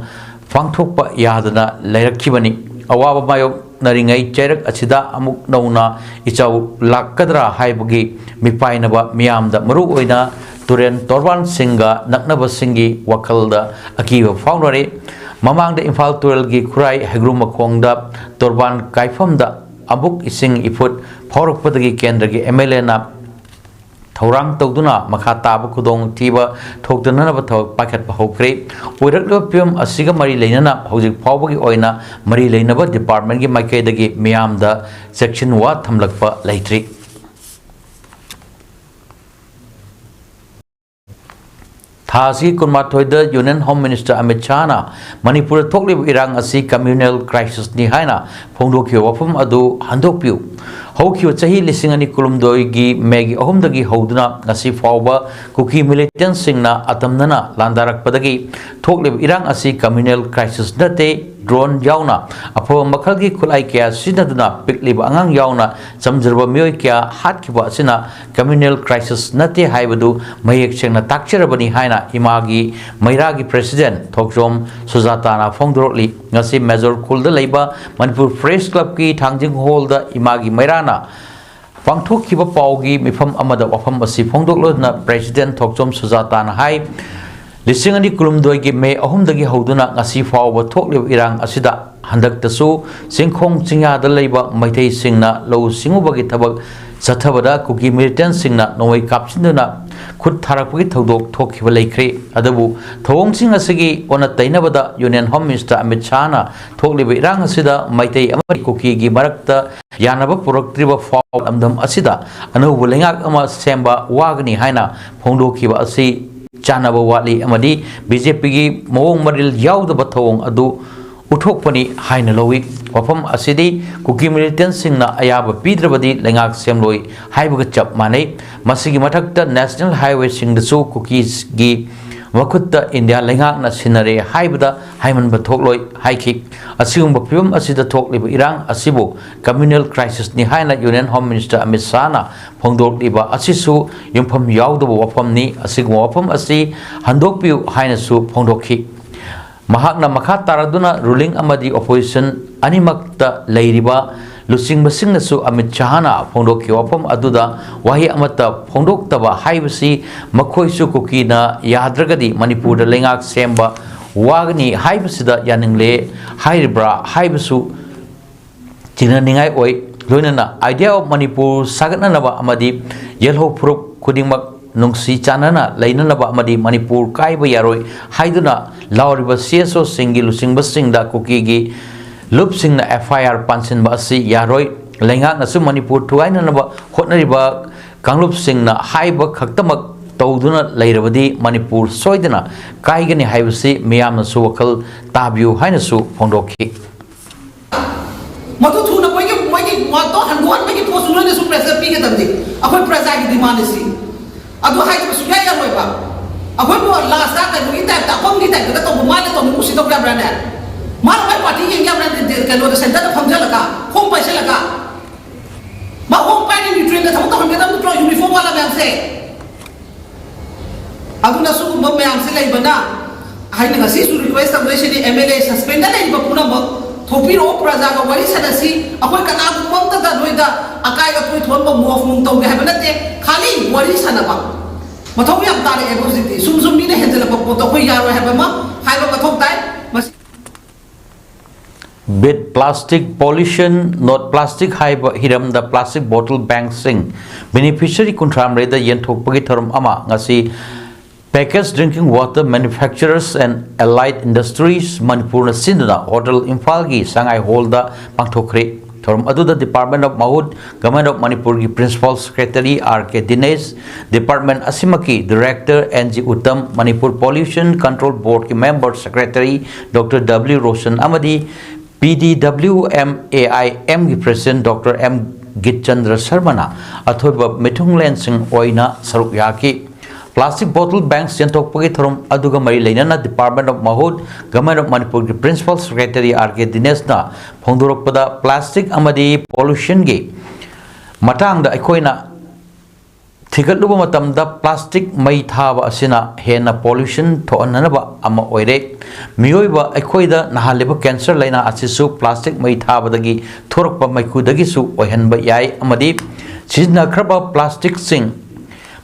ꯄꯥꯡꯊꯣꯛꯄ ꯌꯥꯗꯅ ꯂꯩꯔꯛꯈꯤꯕꯅꯤ꯫ ꯑꯋꯥꯕ ꯃꯥꯌꯣꯛꯅꯔꯤꯉꯩ ꯆꯩꯔꯛ ꯑꯁꯤꯗ ꯑꯃꯨꯛ ꯅꯧꯅ ꯏꯆꯥꯎ ꯂꯥꯛꯀꯗ꯭ꯔꯥ ꯍꯥꯏꯕꯒꯤ ꯃꯤꯄꯥꯏꯅꯕ ꯃꯤꯌꯥꯝꯗ, ꯃꯔꯨꯑꯣꯏꯅ ꯇꯨꯔꯦꯟ ꯇꯣꯔꯕꯥꯟꯁꯤꯡꯒ ꯅꯛꯅꯕꯁꯤꯡꯒꯤ ꯋꯥꯈꯜꯗ ꯑꯀꯤꯕ ꯐꯥꯎꯅꯔꯤ꯫ ꯃꯃꯥꯡꯗ ꯏꯝꯐꯥꯜ ꯇꯨꯔꯦꯜꯒꯤ ꯈꯨꯔꯥꯏ ꯍꯩꯒ꯭ꯔꯨ ꯃꯈꯣꯡꯗ ꯇꯣꯔꯕꯥꯟ ꯀꯥꯏꯐꯝꯗ ꯑꯃꯨꯛ ꯏꯁꯤꯡ ꯏꯐꯨꯠ ꯐꯥꯎꯔꯛꯄꯗꯒꯤ ꯀꯦꯟꯗ꯭ꯔꯒꯤ ꯑꯦꯝ ꯑꯦꯜ ꯑꯦꯅ ꯊꯧꯔꯥꯡ ꯇꯧꯗꯨꯅ ꯃꯈꯥ ꯇꯥꯕ ꯈꯨꯗꯣꯡꯊꯤꯕ ꯊꯣꯛꯇꯅꯅꯕ ꯊꯕꯛ ꯄꯥꯏꯈꯠꯄ ꯍꯧꯈ꯭ꯔꯦ꯫ ꯑꯣꯏꯔꯛꯂꯤꯕ ꯐꯤꯕꯝ ꯑꯁꯤꯒ ꯃꯔꯤ ꯂꯩꯅꯅ ꯍꯧꯖꯤꯛ ꯐꯥꯎꯕꯒꯤ ꯑꯣꯏꯅ ꯃꯔꯤ ꯂꯩꯅꯕ ꯗꯤꯄꯥꯔꯠꯃꯦꯟꯒꯤ ꯃꯥꯏꯀꯩꯗꯒꯤ ꯃꯤꯌꯥꯝꯗ ꯆꯦꯛꯁꯤꯟ ꯋꯥ ꯊꯝꯂꯛꯄ ꯂꯩꯇ꯭ꯔꯤ꯫ ꯊꯥ ꯑꯁꯤꯒꯤ ꯀꯨꯟꯃꯥꯊꯣꯏꯗ ꯌꯨꯅꯤꯌꯟ ꯍꯣꯝ ꯃꯤꯅꯤꯁꯇꯔ ꯑꯃꯤꯠ ꯁꯥꯍꯅ ꯃꯅꯤꯄꯨꯔꯗ ꯊꯣꯛꯂꯤꯕ ꯏꯔꯥꯡ ꯑꯁꯤ ꯀꯝꯃ꯭ꯌꯨꯅꯦꯜ ꯀ꯭ꯔꯥꯏꯁꯤꯁꯅꯤ ꯍꯥꯏꯅ ꯐꯣꯡꯗꯣꯛꯈꯤꯕ ꯋꯥꯐꯝ ꯑꯗꯨ ꯍꯟꯗꯣꯛꯄꯤꯌꯨ꯫ ꯍꯧꯈꯤꯕ ꯆꯍꯤ ꯂꯤꯁꯤꯡ ꯑꯅꯤ ꯀꯨꯟꯍꯨꯝꯗꯣꯏꯒꯤ ꯃꯦꯒꯤ ꯑꯍꯨꯝꯗꯒꯤ ꯍꯧꯗꯨꯅ ꯉꯁꯤ ꯐꯥꯎꯕ ꯀꯨꯀꯤ ꯃꯤꯂꯤꯇꯦꯟꯁꯤꯡꯅ ꯑꯇꯝꯅꯅ ꯂꯥꯟꯗꯥꯔꯛꯄꯗꯒꯤ ꯊꯣꯛꯂꯤꯕ ꯏꯔꯥꯡ ꯑꯁꯤ ꯀꯝꯃ꯭ꯌꯨꯅꯦꯜ ꯀ꯭ꯔꯥꯏꯁꯤꯁ ꯅꯠꯇꯦ, ꯗ꯭ꯔꯣꯟ ꯌꯥꯎꯅ ꯑꯐꯕ ꯃꯈꯜꯒꯤ ꯈꯨꯠꯂꯥꯏ ꯀꯌꯥ ꯁꯤꯖꯤꯟꯅꯗꯨꯅ ꯄꯤꯛꯂꯤꯕ ꯑꯉꯥꯡ ꯌꯥꯎꯅ ꯆꯝꯖꯔꯕ ꯃꯤꯑꯣꯏ ꯀꯌꯥ ꯍꯥꯠꯈꯤꯕ ꯑꯁꯤꯅ ꯀꯝꯃ꯭ꯌꯨꯅꯦꯜ ꯀ꯭ꯔꯥꯏꯁꯤꯁ ꯅꯠꯇꯦ ꯍꯥꯏꯕꯗꯨ ꯃꯌꯦꯛ ꯁꯦꯡꯅ ꯇꯥꯛꯆꯔꯕꯅꯤ ꯍꯥꯏꯅ ꯏꯃꯥꯒꯤ ꯃꯩꯔꯥꯒꯤ ꯄ꯭ꯔꯦꯁꯤꯗꯦꯟ ꯊꯣꯛꯆꯣꯝ ꯁꯨꯖꯥꯇꯥꯅ ꯐꯣꯡꯗꯣꯔꯛꯂꯤ꯫ ꯉꯁꯤ ꯃꯦꯖꯣꯔ ꯈꯨꯜꯗ ꯂꯩꯕ ꯃꯅꯤꯄꯨꯔ ꯄ꯭ꯔꯦꯁ ꯀ꯭ꯂꯕꯀꯤ ꯊꯥꯡꯖꯤꯡ ꯍꯣꯜꯗ ꯏꯃꯥꯒꯤ ꯃꯩꯔꯥꯅ ꯄꯥꯡꯊꯣꯛꯈꯤꯕ ꯄꯥꯎꯒꯤ ꯃꯤꯐꯝ ꯑꯃꯗ ꯋꯥꯐꯝ ꯑꯁꯤ ꯐꯣꯡꯗꯣꯛꯂꯗꯨꯅ ꯄ꯭ꯔꯦꯁꯤꯗꯦꯟ ꯊꯣꯛꯆꯣꯝ ꯁꯨꯖꯥꯇꯥꯅ ꯍꯥꯏ, ꯂꯤꯁꯤꯡ ꯑꯅꯤ ꯀꯨꯟꯍꯨꯝꯗꯣꯏꯒꯤ ꯃꯦ ꯑꯍꯨꯝꯗꯒꯤ ꯍꯧꯗꯨꯅ ꯉꯁꯤ ꯐꯥꯎꯕ ꯊꯣꯛꯂꯤꯕ ꯏꯔꯥꯡ ꯑꯁꯤꯗ ꯍꯟꯗꯛꯇꯁꯨ ꯆꯤꯡꯈꯣꯡ ꯆꯤꯡꯌꯥꯗ ꯂꯩꯕ ꯃꯩꯇꯩꯁꯤꯡꯅ ꯂꯧꯎ ꯁꯤꯡꯎꯕꯒꯤ ꯊꯕꯛ ꯆꯠꯊꯕꯗ ꯀꯨꯀꯤ ꯃꯤꯂꯤꯇꯦꯟꯁꯤꯡꯅ ꯅꯣꯡꯃꯩ ꯀꯥꯞꯁꯤꯟꯗꯨꯅ ꯈꯨꯠ ꯊꯥꯔꯛꯄꯒꯤ ꯊꯧꯗꯣꯛ ꯊꯣꯛꯈꯤꯕ ꯂꯩꯈ꯭ꯔꯦ꯫ ꯑꯗꯨꯕꯨ ꯊꯧꯑꯣꯡꯁꯤꯡ ꯑꯁꯤꯒꯤ ꯑꯣꯟꯅ ꯇꯩꯅꯕꯗ ꯌꯨꯅꯤꯌꯟ ꯍꯣꯝ ꯃꯤꯅꯤꯁꯇꯔ ꯑꯃꯤꯠ ꯁꯥꯍꯅ ꯊꯣꯛꯂꯤꯕ ꯏꯔꯥꯡ ꯑꯁꯤꯗ ꯃꯩꯇꯩ ꯑꯃꯗꯤ ꯀꯨꯀꯤꯒꯤ ꯃꯔꯛꯇ ꯌꯥꯅꯕ ꯄꯨꯔꯛꯇ꯭ꯔꯤꯕ ꯐꯥꯎꯕ ꯂꯝꯗꯝ ꯑꯁꯤꯗ ꯑꯅꯧꯕ ꯂꯩꯉꯥꯛ ꯑꯃ ꯁꯦꯝꯕ ꯋꯥꯒꯅꯤ ꯍꯥꯏꯅ ꯐꯣꯡꯗꯣꯛꯈꯤꯕ ꯑꯁꯤ ꯆꯥꯟꯅꯕ ꯋꯥꯠꯂꯤ ꯑꯃꯗꯤ ꯕꯤ ꯖꯦ ꯄꯤꯒꯤ ꯃꯑꯣꯡ ꯃꯔꯤꯜ ꯌꯥꯎꯗꯕ ꯊꯧꯑꯣꯡ ꯑꯗꯨ ꯎꯠꯊꯣꯛꯄꯅꯤ ꯍꯥꯏꯅ ꯂꯧꯏ꯫ ꯋꯥꯐꯝ ꯑꯁꯤꯗꯤ ꯀꯨꯀꯤ ꯃꯤꯂꯤꯇꯦꯟꯁꯤꯡꯅ ꯑꯌꯥꯕ ꯄꯤꯗ꯭ꯔꯕꯗꯤ ꯂꯩꯉꯥꯛ ꯁꯦꯝꯂꯣꯏ ꯍꯥꯏꯕꯒ ꯆꯞ ꯃꯥꯟꯅꯩ꯫ ꯃꯁꯤꯒꯤ ꯃꯊꯛꯇ ꯅꯦꯁꯅꯦꯜ ꯍꯥꯏꯋꯦꯁꯤꯡꯗꯁꯨ ꯀꯨꯀꯤꯒꯤ ꯃꯈꯨꯠꯇ ꯏꯟꯗꯤꯌꯥ ꯂꯩꯉꯥꯛꯅ ꯁꯤꯟꯅꯔꯦ ꯍꯥꯏꯕꯗ ꯍꯥꯏꯃꯟꯕ ꯊꯣꯛꯂꯣꯏ ꯍꯥꯏꯈꯤ꯫ ꯑꯁꯤꯒꯨꯝꯕ ꯐꯤꯕꯝ ꯑꯁꯤꯗ ꯊꯣꯛꯂꯤꯕ ꯏꯔꯥꯡ ꯑꯁꯤꯕꯨ ꯀꯝꯃ꯭ꯌꯨꯅꯦꯜ ꯀ꯭ꯔꯥꯏꯁꯤꯁꯅꯤ ꯍꯥꯏꯅ ꯌꯨꯅꯤꯌꯟ ꯍꯣꯝ ꯃꯤꯅꯤꯁꯇꯔ ꯑꯃꯤꯠ ꯁꯥꯍꯅ ꯐꯣꯡꯗꯣꯛꯂꯤꯕ ꯑꯁꯤꯁꯨ ꯌꯨꯝꯐꯝ ꯌꯥꯎꯗꯕ ꯋꯥꯐꯝꯅꯤ꯫ ꯑꯁꯤꯒꯨꯝꯕ ꯋꯥꯐꯝ ꯑꯁꯤ ꯍꯟꯗꯣꯛꯄꯤꯌꯨ ꯍꯥꯏꯅꯁꯨ ꯐꯣꯡꯗꯣꯛꯈꯤ꯫ ꯃꯍꯥꯛꯅ ꯃꯈꯥ ꯇꯥꯔꯗꯨꯅ ꯔꯨꯂꯤꯡ ꯑꯃꯗꯤ ꯑꯣꯄꯣꯖꯤꯁꯟ ꯑꯅꯤꯃꯛꯇ ꯂꯩꯔꯤꯕ ꯂꯨꯆꯤꯡꯕꯁꯤꯡꯅꯁꯨ ꯑꯃꯤꯠ ꯁꯥꯍꯅ ꯐꯣꯡꯗꯣꯛꯈꯤꯕ ꯋꯥꯐꯝ ꯑꯗꯨꯗ ꯋꯥꯍꯩ ꯑꯃꯠꯇ ꯐꯣꯡꯗꯣꯛꯇꯕ ꯍꯥꯏꯕꯁꯤ ꯃꯈꯣꯏꯁꯨ ꯀꯨꯀꯤꯅ ꯌꯥꯗ꯭ꯔꯒꯗꯤ ꯃꯅꯤꯄꯨꯔꯗ ꯂꯩꯉꯥꯛ ꯁꯦꯝꯕ ꯋꯥꯒꯅꯤ ꯍꯥꯏꯕꯁꯤꯗ ꯌꯥꯅꯤꯡꯂꯦ ꯍꯥꯏꯔꯤꯕ꯭ꯔꯥ ꯍꯥꯏꯕꯁꯨ ꯆꯤꯡꯅꯅꯤꯡꯉꯥꯏ ꯑꯣꯏ꯫ ꯂꯣꯏꯅꯅ Idea of ꯃꯅꯤꯄꯨꯔ ꯁꯥꯒꯠꯅꯅꯕ ꯑꯃꯗꯤ ꯌꯦꯜꯍꯧ ꯐꯨꯔꯨꯞ ꯈꯨꯗꯤꯡꯃꯛ ꯅꯨꯡꯁꯤ ꯆꯥꯟꯅꯅ ꯂꯩꯅꯅꯕ ꯑꯃꯗꯤ ꯃꯅꯤꯄꯨꯔ ꯀꯥꯏꯕ ꯌꯥꯔꯣꯏ ꯍꯥꯏꯗꯨꯅ ꯂꯥꯎꯔꯤꯕ ꯁꯤ ꯑꯦꯁ ꯑꯣꯁꯤꯡꯒꯤ ꯂꯨꯆꯤꯡꯕꯁꯤꯡꯗ ꯀꯨꯀꯤꯒꯤ ꯂꯨꯞꯁꯤꯡꯅ ꯑꯦꯐ ꯑꯥꯏ ꯑꯥꯔ ꯄꯥꯟꯁꯤꯟꯕ ꯑꯁꯤ ꯌꯥꯔꯣꯏ꯫ ꯂꯩꯉꯥꯛꯅꯁꯨ ꯃꯅꯤꯄꯨꯔ ꯊꯨꯒꯥꯏꯅꯅꯕ ꯍꯣꯠꯅꯔꯤꯕ ꯀꯥꯡꯂꯨꯞꯁꯤꯡꯅ ꯍꯥꯏꯕ ꯈꯛꯇꯃꯛ ꯇꯧꯗꯨꯅ ꯂꯩꯔꯕꯗꯤ ꯃꯅꯤꯄꯨꯔ ꯁꯣꯏꯗꯅ ꯀꯥꯏꯒꯅꯤ ꯍꯥꯏꯕꯁꯤ ꯃꯤꯌꯥꯝꯅꯁꯨ ꯋꯥꯈꯜ ꯇꯥꯕꯤꯌꯨ ꯍꯥꯏꯅꯁꯨ ꯐꯣꯡꯗꯣꯛꯈꯤ꯫ ꯃꯗꯨ ꯊꯨꯅ ꯃꯣꯏꯒꯤ ꯃꯣꯏꯒꯤ ꯃꯣꯠꯇꯣ ꯍꯟꯗꯣꯛꯍꯟꯕꯒꯤ ꯄꯣꯠꯁꯨ ꯅꯣꯏꯅꯁꯨ ꯄ꯭ꯔꯦꯁꯔ ꯄꯤꯒꯗꯕꯅꯤ꯫ ꯑꯩꯈꯣꯏ ꯄ꯭ꯔꯖꯥꯒꯤ ꯗꯤꯃꯥꯟꯅꯤ ꯁꯤ꯫ ꯑꯗꯨ ꯍꯥꯏꯗꯕ ꯁꯨꯡꯌꯥ ꯌꯥꯔꯣꯏꯕ꯫ ꯑꯩꯈꯣꯏꯕꯨ ꯂꯥꯁꯇ ꯀꯩꯅꯣꯒꯤ ꯇꯥꯏꯞꯇ, ꯑꯄꯪꯒꯤ ꯇꯥꯏꯞꯇꯒ ꯇꯧꯕ, ꯃꯥꯅ ꯇꯧꯅꯤꯡ ꯎꯁꯤꯠꯇꯧ ꯌꯥꯕ꯭ꯔꯥꯅꯦ? ꯃꯥꯅ ꯃꯥꯏ ꯄꯥꯔꯇꯤ ꯌꯦꯡ ꯌꯥꯕ꯭ꯔꯥꯅꯦ? ꯀꯩꯅꯣꯗ ꯁꯦꯟꯇꯔꯗ ꯐꯝꯖꯜꯂꯒ, ꯍꯣꯝ ꯄꯥꯏꯁꯜꯂꯒ꯫ ꯃꯥ ꯍꯣꯝ ꯄꯥꯏꯔꯤ ꯅ꯭ꯌꯨꯇ꯭ꯔꯦꯟꯗ ꯊꯕꯛ ꯇꯧꯍꯟꯒꯗꯕ ꯅꯠꯇ꯭ꯔꯣ ꯌꯨꯅꯤꯐꯣꯔꯝ ꯋꯥꯂꯥ ꯃꯌꯥꯝꯁꯦ? ꯑꯗꯨꯅ ꯁꯤꯒꯨꯝꯕ ꯃꯌꯥꯝꯁꯦ ꯂꯩꯕꯅ ꯑꯩꯅ ꯉꯁꯤꯁꯨ request ꯇꯧꯖꯔꯤꯁꯤꯅꯤ, M L A suspend ꯂꯩꯔꯤꯕ ꯄꯨꯝꯅꯃꯛ ꯊꯣꯛꯄꯤꯔꯛꯑꯣ, ꯄ꯭ꯔꯖꯥꯒ ꯋꯥꯔꯤ ꯁꯥꯟꯅꯁꯤ꯫ ꯑꯩꯈꯣꯏ ꯀꯅꯥꯒꯨꯝꯕ ꯑꯝꯇꯗ ꯅꯣꯏꯗ ꯑꯀꯥꯏ ꯑꯇꯣꯏ ꯊꯣꯛꯍꯟꯕ ꯃꯣꯐ ꯅꯨꯡ ꯇꯧꯒꯦ ꯍꯥꯏꯕ ꯅꯠꯇꯦ, ꯈꯥꯂꯤ ꯋꯥꯔꯤ ꯁꯥꯟꯅꯕ ꯃꯊꯧ ꯌꯥꯝ ꯇꯥꯔꯛꯑꯦꯕ ꯍꯧꯖꯤꯛꯇꯤ꯫ ꯁꯨꯝ ꯁꯨꯝ ꯃꯤꯅ ꯍꯦꯟꯖꯜꯂꯛꯄ ꯄꯣꯠꯇꯣ ꯑꯩꯈꯣꯏ ꯌꯥꯔꯣꯏ ꯍꯥꯏꯕ ꯑꯃ ꯍꯥꯏꯕ ꯃꯊꯧ ꯇꯥꯏ꯫ ꯃꯁꯤ Beat Plastic Pollution, Not Plastic ꯍꯥꯏꯕ ꯍꯤꯔꯝꯗ plastic bottle banꯁꯤꯡ beneficiary ꯀꯨꯟꯊ꯭ꯔꯥ ꯃꯔꯤꯗ ꯌꯦꯟꯊꯣꯛꯄꯒꯤ ꯊꯧꯔꯝ ꯑꯃ ꯉꯁꯤ Packaged Drinking Water Manufacturers and Allied Industries ꯃꯅꯤꯄꯨꯔꯅ ꯁꯤꯟꯗꯨꯅ ꯍꯣꯇꯦꯜ ꯏꯝꯐꯥꯜꯒꯤ ꯁꯉꯥꯏ ꯍꯣꯜꯗ ꯄꯥꯡꯊꯣꯛꯈ꯭ꯔꯦ꯫ ꯊꯧꯔꯝ ꯑꯗꯨꯗ Department of MoHUT, Government of ꯃꯅꯤꯄꯨꯔꯒꯤ Principal Secretary R K Dinesh, department ꯑꯁꯤꯃꯛꯀꯤ Director N G Uttam, Manipur Pollution Control Boardꯀꯤ Member Secretary Doctor W Roshan ꯑꯃꯗꯤ P D W M A I Mꯒꯤ President Doctor M ꯒꯤꯠꯆꯟꯗ꯭ꯔ ꯁꯔꯃꯅ ꯑꯊꯣꯏꯕ ꯃꯤꯊꯨꯡꯂꯦꯟꯁꯤꯡ ꯑꯣꯏꯅ ꯁꯔꯨꯛ ꯌꯥꯈꯤ꯫ Plastic bottle ban ꯌꯦꯟꯊꯣꯛꯄꯒꯤ ꯊꯧꯔꯝ ꯑꯗꯨꯒ ꯃꯔꯤ ꯂꯩꯅꯅ Department of MoHUT, Government of ꯃꯅꯤꯄꯨꯔꯒꯤ Principal Secretary R K ꯗꯤꯅꯦꯁꯅ ꯐꯣꯡꯗꯣꯔꯛꯄꯗ, plastic ꯑꯃꯗꯤ pollutionꯒꯤ ꯃꯇꯥꯡꯗ ꯑꯩꯈꯣꯏꯅ ꯊꯤꯒꯠꯂꯨꯕ ꯃꯇꯝꯗ, plastic ꯃꯩ ꯊꯥꯕ ꯑꯁꯤꯅ ꯍꯦꯟꯅ pollution ꯊꯣꯛꯍꯟꯅꯕ ꯑꯃ ꯑꯣꯏꯔꯦ꯫ ꯃꯤꯑꯣꯏꯕ ꯑꯩꯈꯣꯏꯗ ꯅꯥꯍꯜꯂꯤꯕ cancer ꯂꯥꯏꯅꯥ ꯑꯁꯤꯁꯨ plastic ꯃꯩ ꯊꯥꯕꯗꯒꯤ ꯊꯣꯔꯛꯄ ꯃꯩꯈꯨꯗꯒꯤꯁꯨ ꯑꯣꯏꯍꯟꯕ ꯌꯥꯏ, ꯑꯃꯗꯤ ꯁꯤꯖꯤꯟꯅꯈ꯭ꯔꯕ plasticꯁꯤꯡ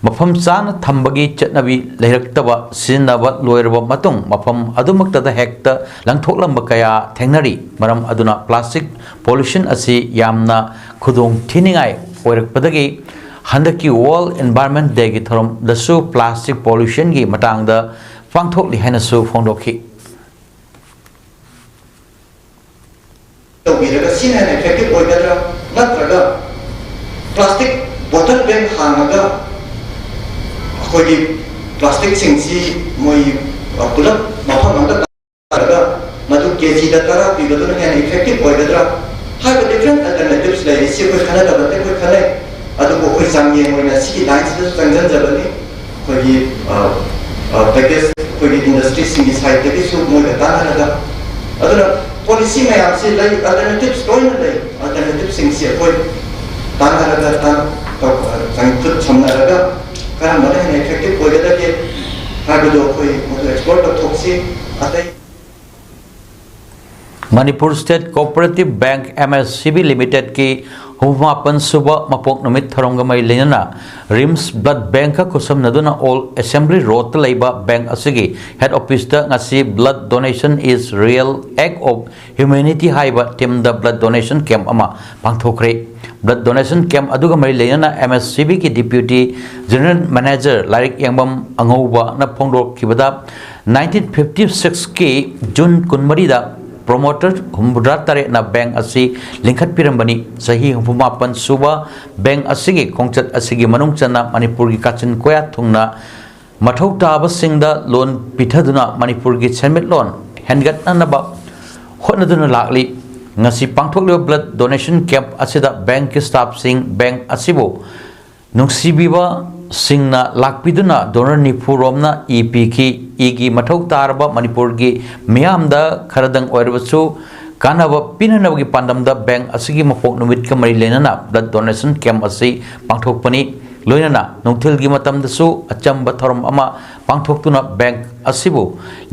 ꯃꯐꯝ ꯆꯥꯅ ꯊꯝꯕꯒꯤ ꯆꯠꯅꯕꯤ ꯂꯩꯔꯛꯇꯕ, ꯁꯤꯖꯤꯟꯅꯕ ꯂꯣꯏꯔꯕ ꯃꯇꯨꯡ ꯃꯐꯝ ꯑꯗꯨꯃꯛꯇꯗ ꯍꯦꯛꯇ ꯂꯪꯊꯣꯛꯂꯝꯕ ꯀꯌꯥ ꯊꯦꯡꯅꯔꯤ꯫ ꯃꯔꯝ ꯑꯗꯨꯅ plastic pollution ꯑꯁꯤ ꯌꯥꯝꯅ ꯈꯨꯗꯣꯡ ꯊꯤꯅꯤꯡꯉꯥꯏ ꯑꯣꯏꯔꯛꯄꯗꯒꯤ ꯍꯟꯗꯛꯀꯤ World Environment Dayꯒꯤ ꯊꯧꯔꯝꯗꯁꯨ plastic pollutionꯒꯤ ꯃꯇꯥꯡꯗ ꯄꯥꯡꯊꯣꯛꯂꯤ ꯍꯥꯏꯅꯁꯨ ꯐꯣꯡꯗꯣꯛꯈꯤ꯫ ꯇꯧꯕꯤꯔꯒ ꯁꯤꯅ ꯍꯦꯟꯅ effective ꯑꯣꯏꯒꯗ꯭ꯔꯥ? ꯅꯠꯇ꯭ꯔꯒ plastic bottle ban ꯍꯥꯡꯉꯒ ꯑꯩꯈꯣꯏꯒꯤ plasticꯁꯤꯡꯁꯤ ꯃꯣꯏ, ꯑ, ꯄꯨꯂꯞ ꯃꯐꯝ ꯑꯃꯗ ꯇꯥꯔꯒ ꯃꯗꯨ KGꯗ ꯇꯔꯥ ꯄꯤꯕꯗꯨꯅ ꯍꯦꯟꯅ effective ꯑꯣꯏꯒꯗ꯭ꯔꯥ? ꯍꯥꯏꯕ different alternatives ꯂꯩꯔꯤ꯫ ꯁꯤ ꯑꯩꯈꯣꯏ ꯈꯟꯅꯗꯕ ꯅꯠꯇꯦ, ꯑꯩꯈꯣꯏ ꯈꯟꯅꯩ꯫ ꯑꯗꯨꯕꯨ ꯑꯩꯈꯣꯏ ꯆꯥꯡꯌꯦꯡ ꯑꯣꯏꯅ ꯁꯤꯒꯤ lineꯁꯤꯗꯁꯨ ꯆꯪꯁꯤꯟꯖꯕꯅꯤ꯫ ꯑꯩꯈꯣꯏꯒꯤ, ꯑ, ꯑ, package, ꯑꯩꯈꯣꯏꯒꯤ industryꯁꯤꯡꯒꯤ sideꯇꯒꯤꯁꯨ ꯃꯣꯏꯒ ꯇꯥꯟꯅꯔꯒ, ꯑꯗꯨꯅ policy ꯃꯌꯥꯝꯁꯤ ꯂꯩ, alternatives ꯂꯣꯏꯅ ꯂꯩ꯫ Alternativeꯁꯤꯡꯁꯤ ꯑꯩꯈꯣꯏ ꯇꯥꯟꯅꯔꯒ, ꯇꯥꯟ-, ꯇꯧ-, ꯑ, ꯆꯪ-, ꯈꯨꯠ ꯁꯝꯅꯔꯒ ꯀꯔꯝꯕꯅ ꯍꯦꯟꯅ effective ꯑꯣꯏꯒꯗꯒꯦ ꯍꯥꯏꯕꯗꯨ ꯑꯩꯈꯣꯏ ꯃꯗꯨ explore ꯇꯧꯊꯣꯛꯁꯤ꯫ ꯑꯇꯩ Manipur State Cooperative Bank, M S C B Limitedꯀꯤ ꯍꯨꯝꯐꯨꯃꯥꯄꯟ ꯁꯨꯕ ꯃꯄꯣꯛ ꯅꯨꯃꯤꯠ ꯊꯧꯔꯝꯒ ꯃꯔꯤ ꯂꯩꯅꯅ RIMS Blood Bankꯀ ꯈꯨꯠꯁꯝꯅꯗꯨꯅ Old Assembly Roadꯇ ꯂꯩꯕ bank ꯑꯁꯤꯒꯤ head officeꯇ ꯉꯁꯤ Blood Donation is Real Act of Humanity ꯍꯥꯏꯕ themeꯗ blood donation camp ꯑꯃ ꯄꯥꯡꯊꯣꯛꯈ꯭ꯔꯦ꯫ Blood donation camp ꯑꯗꯨꯒ ꯃꯔꯤ ꯂꯩꯅꯅ M S C Bꯒꯤ Deputy General Manager ꯂꯥꯏꯔꯤꯛ ꯌꯦꯡꯕꯝ ꯑꯉꯧꯕꯅ ꯐꯣꯡꯗꯣꯛꯈꯤꯕꯗ, nineteen fifty sixꯀꯤ June ꯀꯨꯟꯃꯔꯤꯗ ꯄ꯭ꯔꯣꯃꯣꯇꯔ ꯍꯨꯝꯐꯨꯇꯔꯦꯠꯅ ꯕꯦꯡꯛ ꯑꯁꯤ ꯂꯤꯡꯈꯠꯄꯤꯔꯝꯕꯅꯤ꯫ ꯆꯍꯤ ꯍꯨꯝꯐꯨꯃꯥꯄꯟ ꯁꯨꯕ ꯕꯦꯡꯛ ꯑꯁꯤꯒꯤ ꯈꯣꯡꯆꯠ ꯑꯁꯤꯒꯤ ꯃꯅꯨꯡ ꯆꯟꯅ ꯃꯅꯤꯄꯨꯔꯒꯤ ꯀꯥꯆꯤꯟ ꯀꯣꯌꯥ ꯊꯨꯡꯅ ꯃꯊꯧ ꯇꯥꯕꯁꯤꯡꯗ ꯂꯣꯟ ꯄꯤꯊꯗꯨꯅ ꯃꯅꯤꯄꯨꯔꯒꯤ ꯁꯦꯟꯃꯤꯠꯂꯣꯟ ꯍꯦꯟꯒꯠꯅꯅꯕ ꯍꯣꯠꯅꯗꯨꯅ ꯂꯥꯛꯂꯤ꯫ ꯉꯁꯤ ꯄꯥꯡꯊꯣꯛꯂꯤꯕ blood donation camp ꯑꯁꯤꯗ ꯕꯦꯡꯛꯀꯤ staffꯁꯤꯡ ꯕꯦꯡꯛ ꯑꯁꯤꯕꯨ ꯅꯨꯡꯁꯤꯕꯤꯕꯁꯤꯡꯅ ꯂꯥꯛꯄꯤꯗꯨꯅ donor ꯅꯤꯐꯨ ꯔꯣꯝꯅ ꯏ ꯄꯤꯈꯤ꯫ ꯏꯒꯤ ꯃꯊꯧ ꯇꯥꯔꯕ ꯃꯅꯤꯄꯨꯔꯒꯤ ꯃꯤꯌꯥꯝꯗ ꯈꯔꯗꯪ ꯑꯣꯏꯔꯕꯁꯨ ꯀꯥꯟꯅꯕ ꯄꯤꯅꯅꯕꯒꯤ ꯄꯥꯟꯗꯝꯗ ꯕꯦꯡꯛ ꯑꯁꯤꯒꯤ ꯃꯄꯣꯛ ꯅꯨꯃꯤꯠꯀ ꯃꯔꯤ ꯂꯩꯅꯅ blood donation camp ꯑꯁꯤ ꯄꯥꯡꯊꯣꯛꯄꯅꯤ꯫ ꯂꯣꯏꯅꯅ ꯅꯨꯡꯊꯤꯜꯒꯤ ꯃꯇꯝꯗꯁꯨ ꯑꯆꯝꯕ ꯊꯧꯔꯝ ꯑꯃ ꯄꯥꯡꯊꯣꯛꯇꯨꯅ ꯕꯦꯡꯛ ꯑꯁꯤꯕꯨ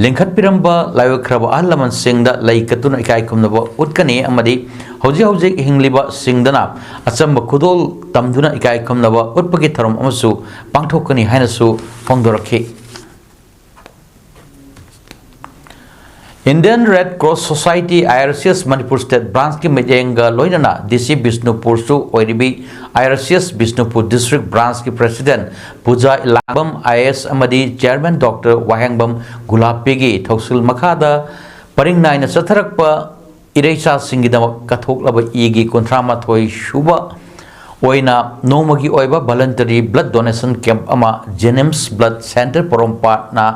ꯂꯤꯡꯈꯠꯄꯤꯔꯝꯕ ꯂꯥꯏꯑꯣꯏꯈ꯭ꯔꯕ ꯑꯍꯜ ꯂꯃꯟꯁꯤꯡꯗ ꯂꯩ ꯀꯠꯇꯨꯅ ꯏꯀꯥꯏ ꯈꯨꯝꯅꯕ ꯎꯠꯀꯅꯤ ꯑꯃꯗꯤ ꯍꯧꯖꯤꯛ ꯍꯧꯖꯤꯛ ꯍꯤꯡꯂꯤꯕꯁꯤꯡꯗꯅ ꯑꯆꯝꯕ ꯈꯨꯗꯣꯜ ꯇꯝꯗꯨꯅ ꯏꯀꯥꯏ ꯈꯨꯝꯅꯕ ꯎꯠꯄꯒꯤ ꯊꯧꯔꯝ ꯑꯃꯁꯨ ꯄꯥꯡꯊꯣꯛꯀꯅꯤ ꯍꯥꯏꯅꯁꯨ ꯐꯣꯡꯗꯣꯔꯛꯈꯤ꯫ Indian Red Cross Society, I R C S, Manipur state branchꯀꯤ ꯃꯤꯠꯌꯦꯡꯒ ꯂꯣꯏꯅꯅ D C ꯕꯤꯁꯅꯨꯄꯨꯔꯁꯨ ꯑꯣꯏꯔꯤꯕꯤ I R C S Bishnupur district branchꯀꯤ president Puja ꯏꯂꯥꯡꯕꯝ I A S ꯑꯃꯗꯤ chairman doctor ꯋꯥꯍꯦꯡꯕꯝ ꯒꯨꯂꯥꯞꯄꯤꯒꯤ ꯊꯧꯁꯤꯜ ꯃꯈꯥꯗ ꯄꯔꯤꯡ ꯅꯥꯏꯅ ꯆꯠꯊꯔꯛꯄ ꯏꯔꯩꯆꯥꯁꯤꯡꯒꯤꯗꯃꯛ ꯀꯠꯊꯣꯛꯂꯕ ꯏꯒꯤ ꯀꯨꯟꯊ꯭ꯔꯥ ꯃꯥꯊꯣꯏ ꯁꯨꯕ ꯑꯣꯏꯅ ꯅꯣꯡꯃꯒꯤ ꯑꯣꯏꯕ voluntary blood donation camp ꯑꯃ JNIMS Blood Centre ꯄꯣꯔꯣꯝꯄꯥꯠꯅ,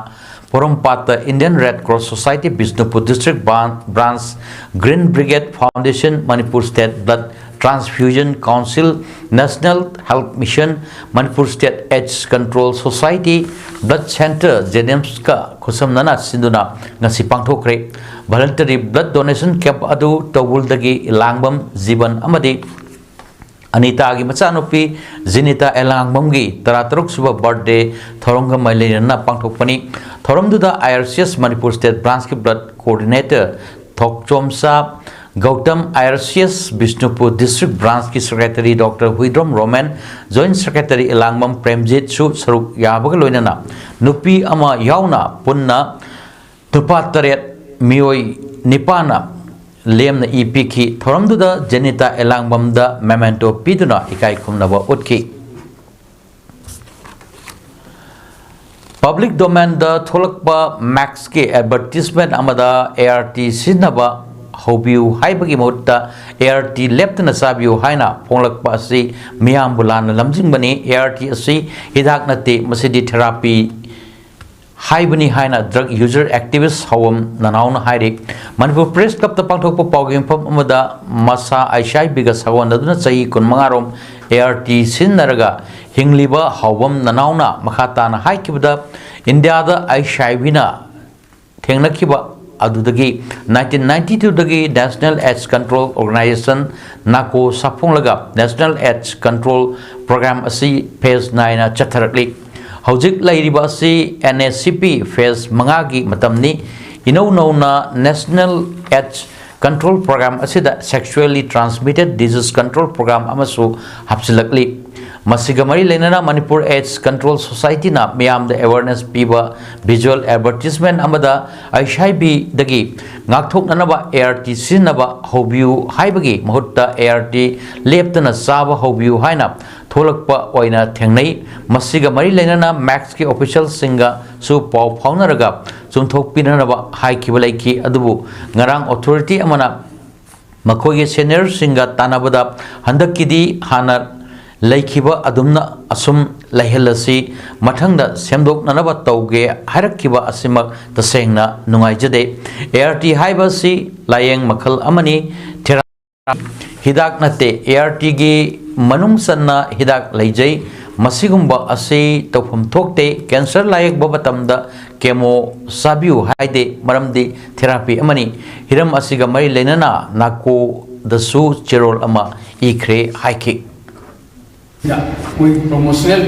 ꯄꯣꯔꯣꯝꯄꯥꯠꯇ Indian Red Cross Society Bishnupur district ban-, branch, Green Brigade Foundation, Manipur State Blood Transfusion Council, National Health Mission, Manipur State AIDS Control Society, Blood Centre, JNIMSꯀ ꯈꯨꯠꯁꯝꯅꯅ ꯁꯤꯟꯗꯨꯅ ꯉꯁꯤ ꯄꯥꯡꯊꯣꯛꯈ꯭ꯔꯦ꯫ Voluntary blood donation camp ꯑꯗꯨ ꯇꯧꯕꯨꯜꯗꯒꯤ ꯏꯂꯥꯡꯕꯝ ꯖꯤꯕꯟ ꯑꯃꯗꯤ ꯑꯅꯤꯇꯥꯒꯤ ꯃꯆꯥꯅꯨꯄꯤ ꯖꯤꯅꯤꯇꯥ ꯏꯂꯥꯡꯕꯝꯒꯤ ꯇꯔꯥꯇꯔꯨꯛ ꯁꯨꯕ birthday ꯊꯧꯔꯝꯒ ꯃꯔꯤ ꯂꯩꯅꯅ ꯄꯥꯡꯊꯣꯛꯄꯅꯤ꯫ ꯊꯧꯔꯝꯗꯨꯗ I R C S Manipur state branchꯀꯤ blood coordinator ꯊꯣꯛꯆꯣꯝꯆꯥ Gautam, I R C S Bishnupur district branchꯀꯤ secretary doctor Huidrom Romen, joint secretary Elangbam ꯄ꯭ꯔꯦꯝꯖꯤꯠꯁꯨ ꯁꯔꯨꯛ ꯌꯥꯕꯒ ꯂꯣꯏꯅꯅ ꯅꯨꯄꯤ ꯑꯃ ꯌꯥꯎꯅ ꯄꯨꯟꯅ ꯅꯨꯄꯥ ꯇꯔꯦꯠ, ꯃꯤꯑꯣꯏ ꯅꯤꯄꯥꯟꯅ ꯂꯦꯝꯅ ꯏ ꯄꯤꯈꯤ꯫ ꯊꯧꯔꯝꯗꯨꯗ ꯖꯦꯅꯤꯇꯥ ꯏꯂꯥꯡꯕꯝꯗ memento ꯄꯤꯗꯨꯅ ꯏꯀꯥꯏ ꯈꯨꯝꯅꯕ ꯎꯠꯈꯤ꯫ Public domainꯗ ꯊꯣꯛꯂꯛꯄ maskꯀꯤ advertisement ꯑꯃꯗ ART ꯁꯤꯖꯤꯟꯅꯕ ꯍꯧꯕꯤꯌꯨ ꯍꯥꯏꯕꯒꯤ ꯃꯍꯨꯠꯇ ART ꯂꯦꯞꯇꯅ ꯆꯥꯕꯤꯌꯨ ꯍꯥꯏꯅ ꯐꯣꯡꯂꯛꯄ ꯑꯁꯤ ꯃꯤꯌꯥꯝꯕꯨ ꯂꯥꯟꯅ ꯂꯝꯖꯤꯡꯕꯅꯤ꯫ ART ꯑꯁꯤ ꯍꯤꯗꯥꯛ ꯅꯠꯇꯦ, ꯃꯁꯤꯗꯤ therapy ꯍꯥꯏꯕꯅꯤ ꯍꯥꯏꯅ drug user activist ꯍꯥꯎꯕꯝ ꯅꯅꯥꯎꯅ ꯍꯥꯏꯔꯤ꯫ ꯃꯅꯤꯄꯨꯔ Press Clubꯇ ꯄꯥꯡꯊꯣꯛꯄ ꯄꯥꯎꯒꯤ ꯃꯤꯐꯝ ꯑꯃꯗ ꯃꯁꯥ HIV ꯒ ꯁꯥꯒꯣꯟꯅꯗꯨꯅ ꯆꯍꯤ ꯀꯨꯟꯃꯉꯥ ꯔꯣꯝ ART ꯁꯤꯖꯤꯟꯅꯔꯒ ꯍꯤꯡꯂꯤꯕ ꯍꯥꯎꯕꯝ ꯅꯅꯥꯎꯅ ꯃꯈꯥ ꯇꯥꯅ ꯍꯥꯏꯈꯤꯕꯗ, ꯏꯟꯗꯤꯌꯥꯗ HIVꯅ ꯊꯦꯡꯅꯈꯤꯕ ꯑꯗꯨꯗꯒꯤ nineteen ninety twoꯗꯒꯤ National AIDS Control Organization, NACO ꯁꯥꯐꯣꯡꯂꯒ National AIDS Control Program ꯑꯁꯤ phase ꯅꯥꯏꯅ ꯆꯠꯊꯔꯛꯂꯤ꯫ ꯍꯧꯖꯤꯛ ꯂꯩꯔꯤꯕ ꯑꯁꯤ NACP phase ꯃꯉꯥꯒꯤ ꯃꯇꯝꯅꯤ꯫ ꯏꯅꯧ ꯅꯧꯅ National AIDS Control Program ꯑꯁꯤꯗ Sexually Transmitted Disease Control Program ꯑꯃꯁꯨ ꯍꯥꯞꯆꯤꯜꯂꯛꯂꯤ꯫ ꯃꯁꯤꯒ ꯃꯔꯤ ꯂꯩꯅꯅ ꯃꯅꯤꯄꯨꯔ AIDS Control Societyꯅ ꯃꯤꯌꯥꯝꯗ awareness ꯄꯤꯕ visual advertisement ꯑꯃꯗ HIVꯗꯒꯤ ꯉꯥꯛꯊꯣꯛꯅꯅꯕ ART ꯁꯤꯖꯤꯟꯅꯕ ꯍꯧꯕꯤꯌꯨ ꯍꯥꯏꯕꯒꯤ ꯃꯍꯨꯠꯇ ART ꯂꯦꯞꯇꯅ ꯆꯥꯕ ꯍꯧꯕꯤꯌꯨ ꯍꯥꯏꯅ ꯊꯣꯛꯂꯛꯄ ꯑꯣꯏꯅ ꯊꯦꯡꯅꯩ꯫ ꯃꯁꯤꯒ ꯃꯔꯤ ꯂꯩꯅꯅ maskꯀꯤ officialꯁꯤꯡꯒꯁꯨ ꯄꯥꯎ ꯐꯥꯎꯅꯔꯒ ꯆꯨꯝꯊꯣꯛꯄꯤꯅꯅꯕ ꯍꯥꯏꯈꯤꯕ ꯂꯩꯈꯤ꯫ ꯑꯗꯨꯕꯨ ꯉꯔꯥꯡ authority ꯑꯃꯅ ꯃꯈꯣꯏꯒꯤ seniorꯁꯤꯡꯒ ꯇꯥꯟꯅꯕꯗ ꯍꯟꯗꯛꯀꯤꯗꯤ ꯍꯥꯟꯅ ꯂꯩꯈꯤꯕ ꯑꯗꯨꯝꯅ ꯑꯁꯨꯝ ꯂꯩꯍꯜꯂꯁꯤ, ꯃꯊꯪꯗ ꯁꯦꯝꯗꯣꯛꯅꯅꯕ ꯇꯧꯒꯦ ꯍꯥꯏꯔꯛꯈꯤꯕ ꯑꯁꯤꯃꯛ ꯇꯁꯦꯡꯅ ꯅꯨꯡꯉꯥꯏꯖꯗꯦ꯫ ART ꯍꯥꯏꯕ ꯑꯁꯤ ꯂꯥꯌꯦꯡ ꯃꯈꯜ ꯑꯃꯅꯤ꯫ Therapy ꯍꯤꯗꯥꯛ ꯅꯠꯇꯦ꯫ ARTꯒꯤ ꯃꯅꯨꯡ ꯆꯟꯅ ꯍꯤꯗꯥꯛ ꯂꯩꯖꯩ꯫ ꯃꯁꯤꯒꯨꯝꯕ ꯑꯁꯤ ꯇꯧꯐꯝ ꯊꯣꯛꯇꯦ꯫ Cancer ꯂꯥꯌꯦꯡꯕ ꯃꯇꯝꯗ chemo ꯆꯥꯕꯤꯌꯨ ꯍꯥꯏꯗꯦ, ꯃꯔꯝꯗꯤ therapy ꯑꯃꯅꯤ꯫ ꯍꯤꯔꯝ ꯑꯁꯤꯒ ꯃꯔꯤ ꯂꯩꯅꯅ NACOꯗꯁꯨ ꯆꯦꯔꯣꯜ ꯑꯃ ꯏꯈ꯭ꯔꯦ ꯍꯥꯏꯈꯤ꯫ ꯃꯣꯏ promotional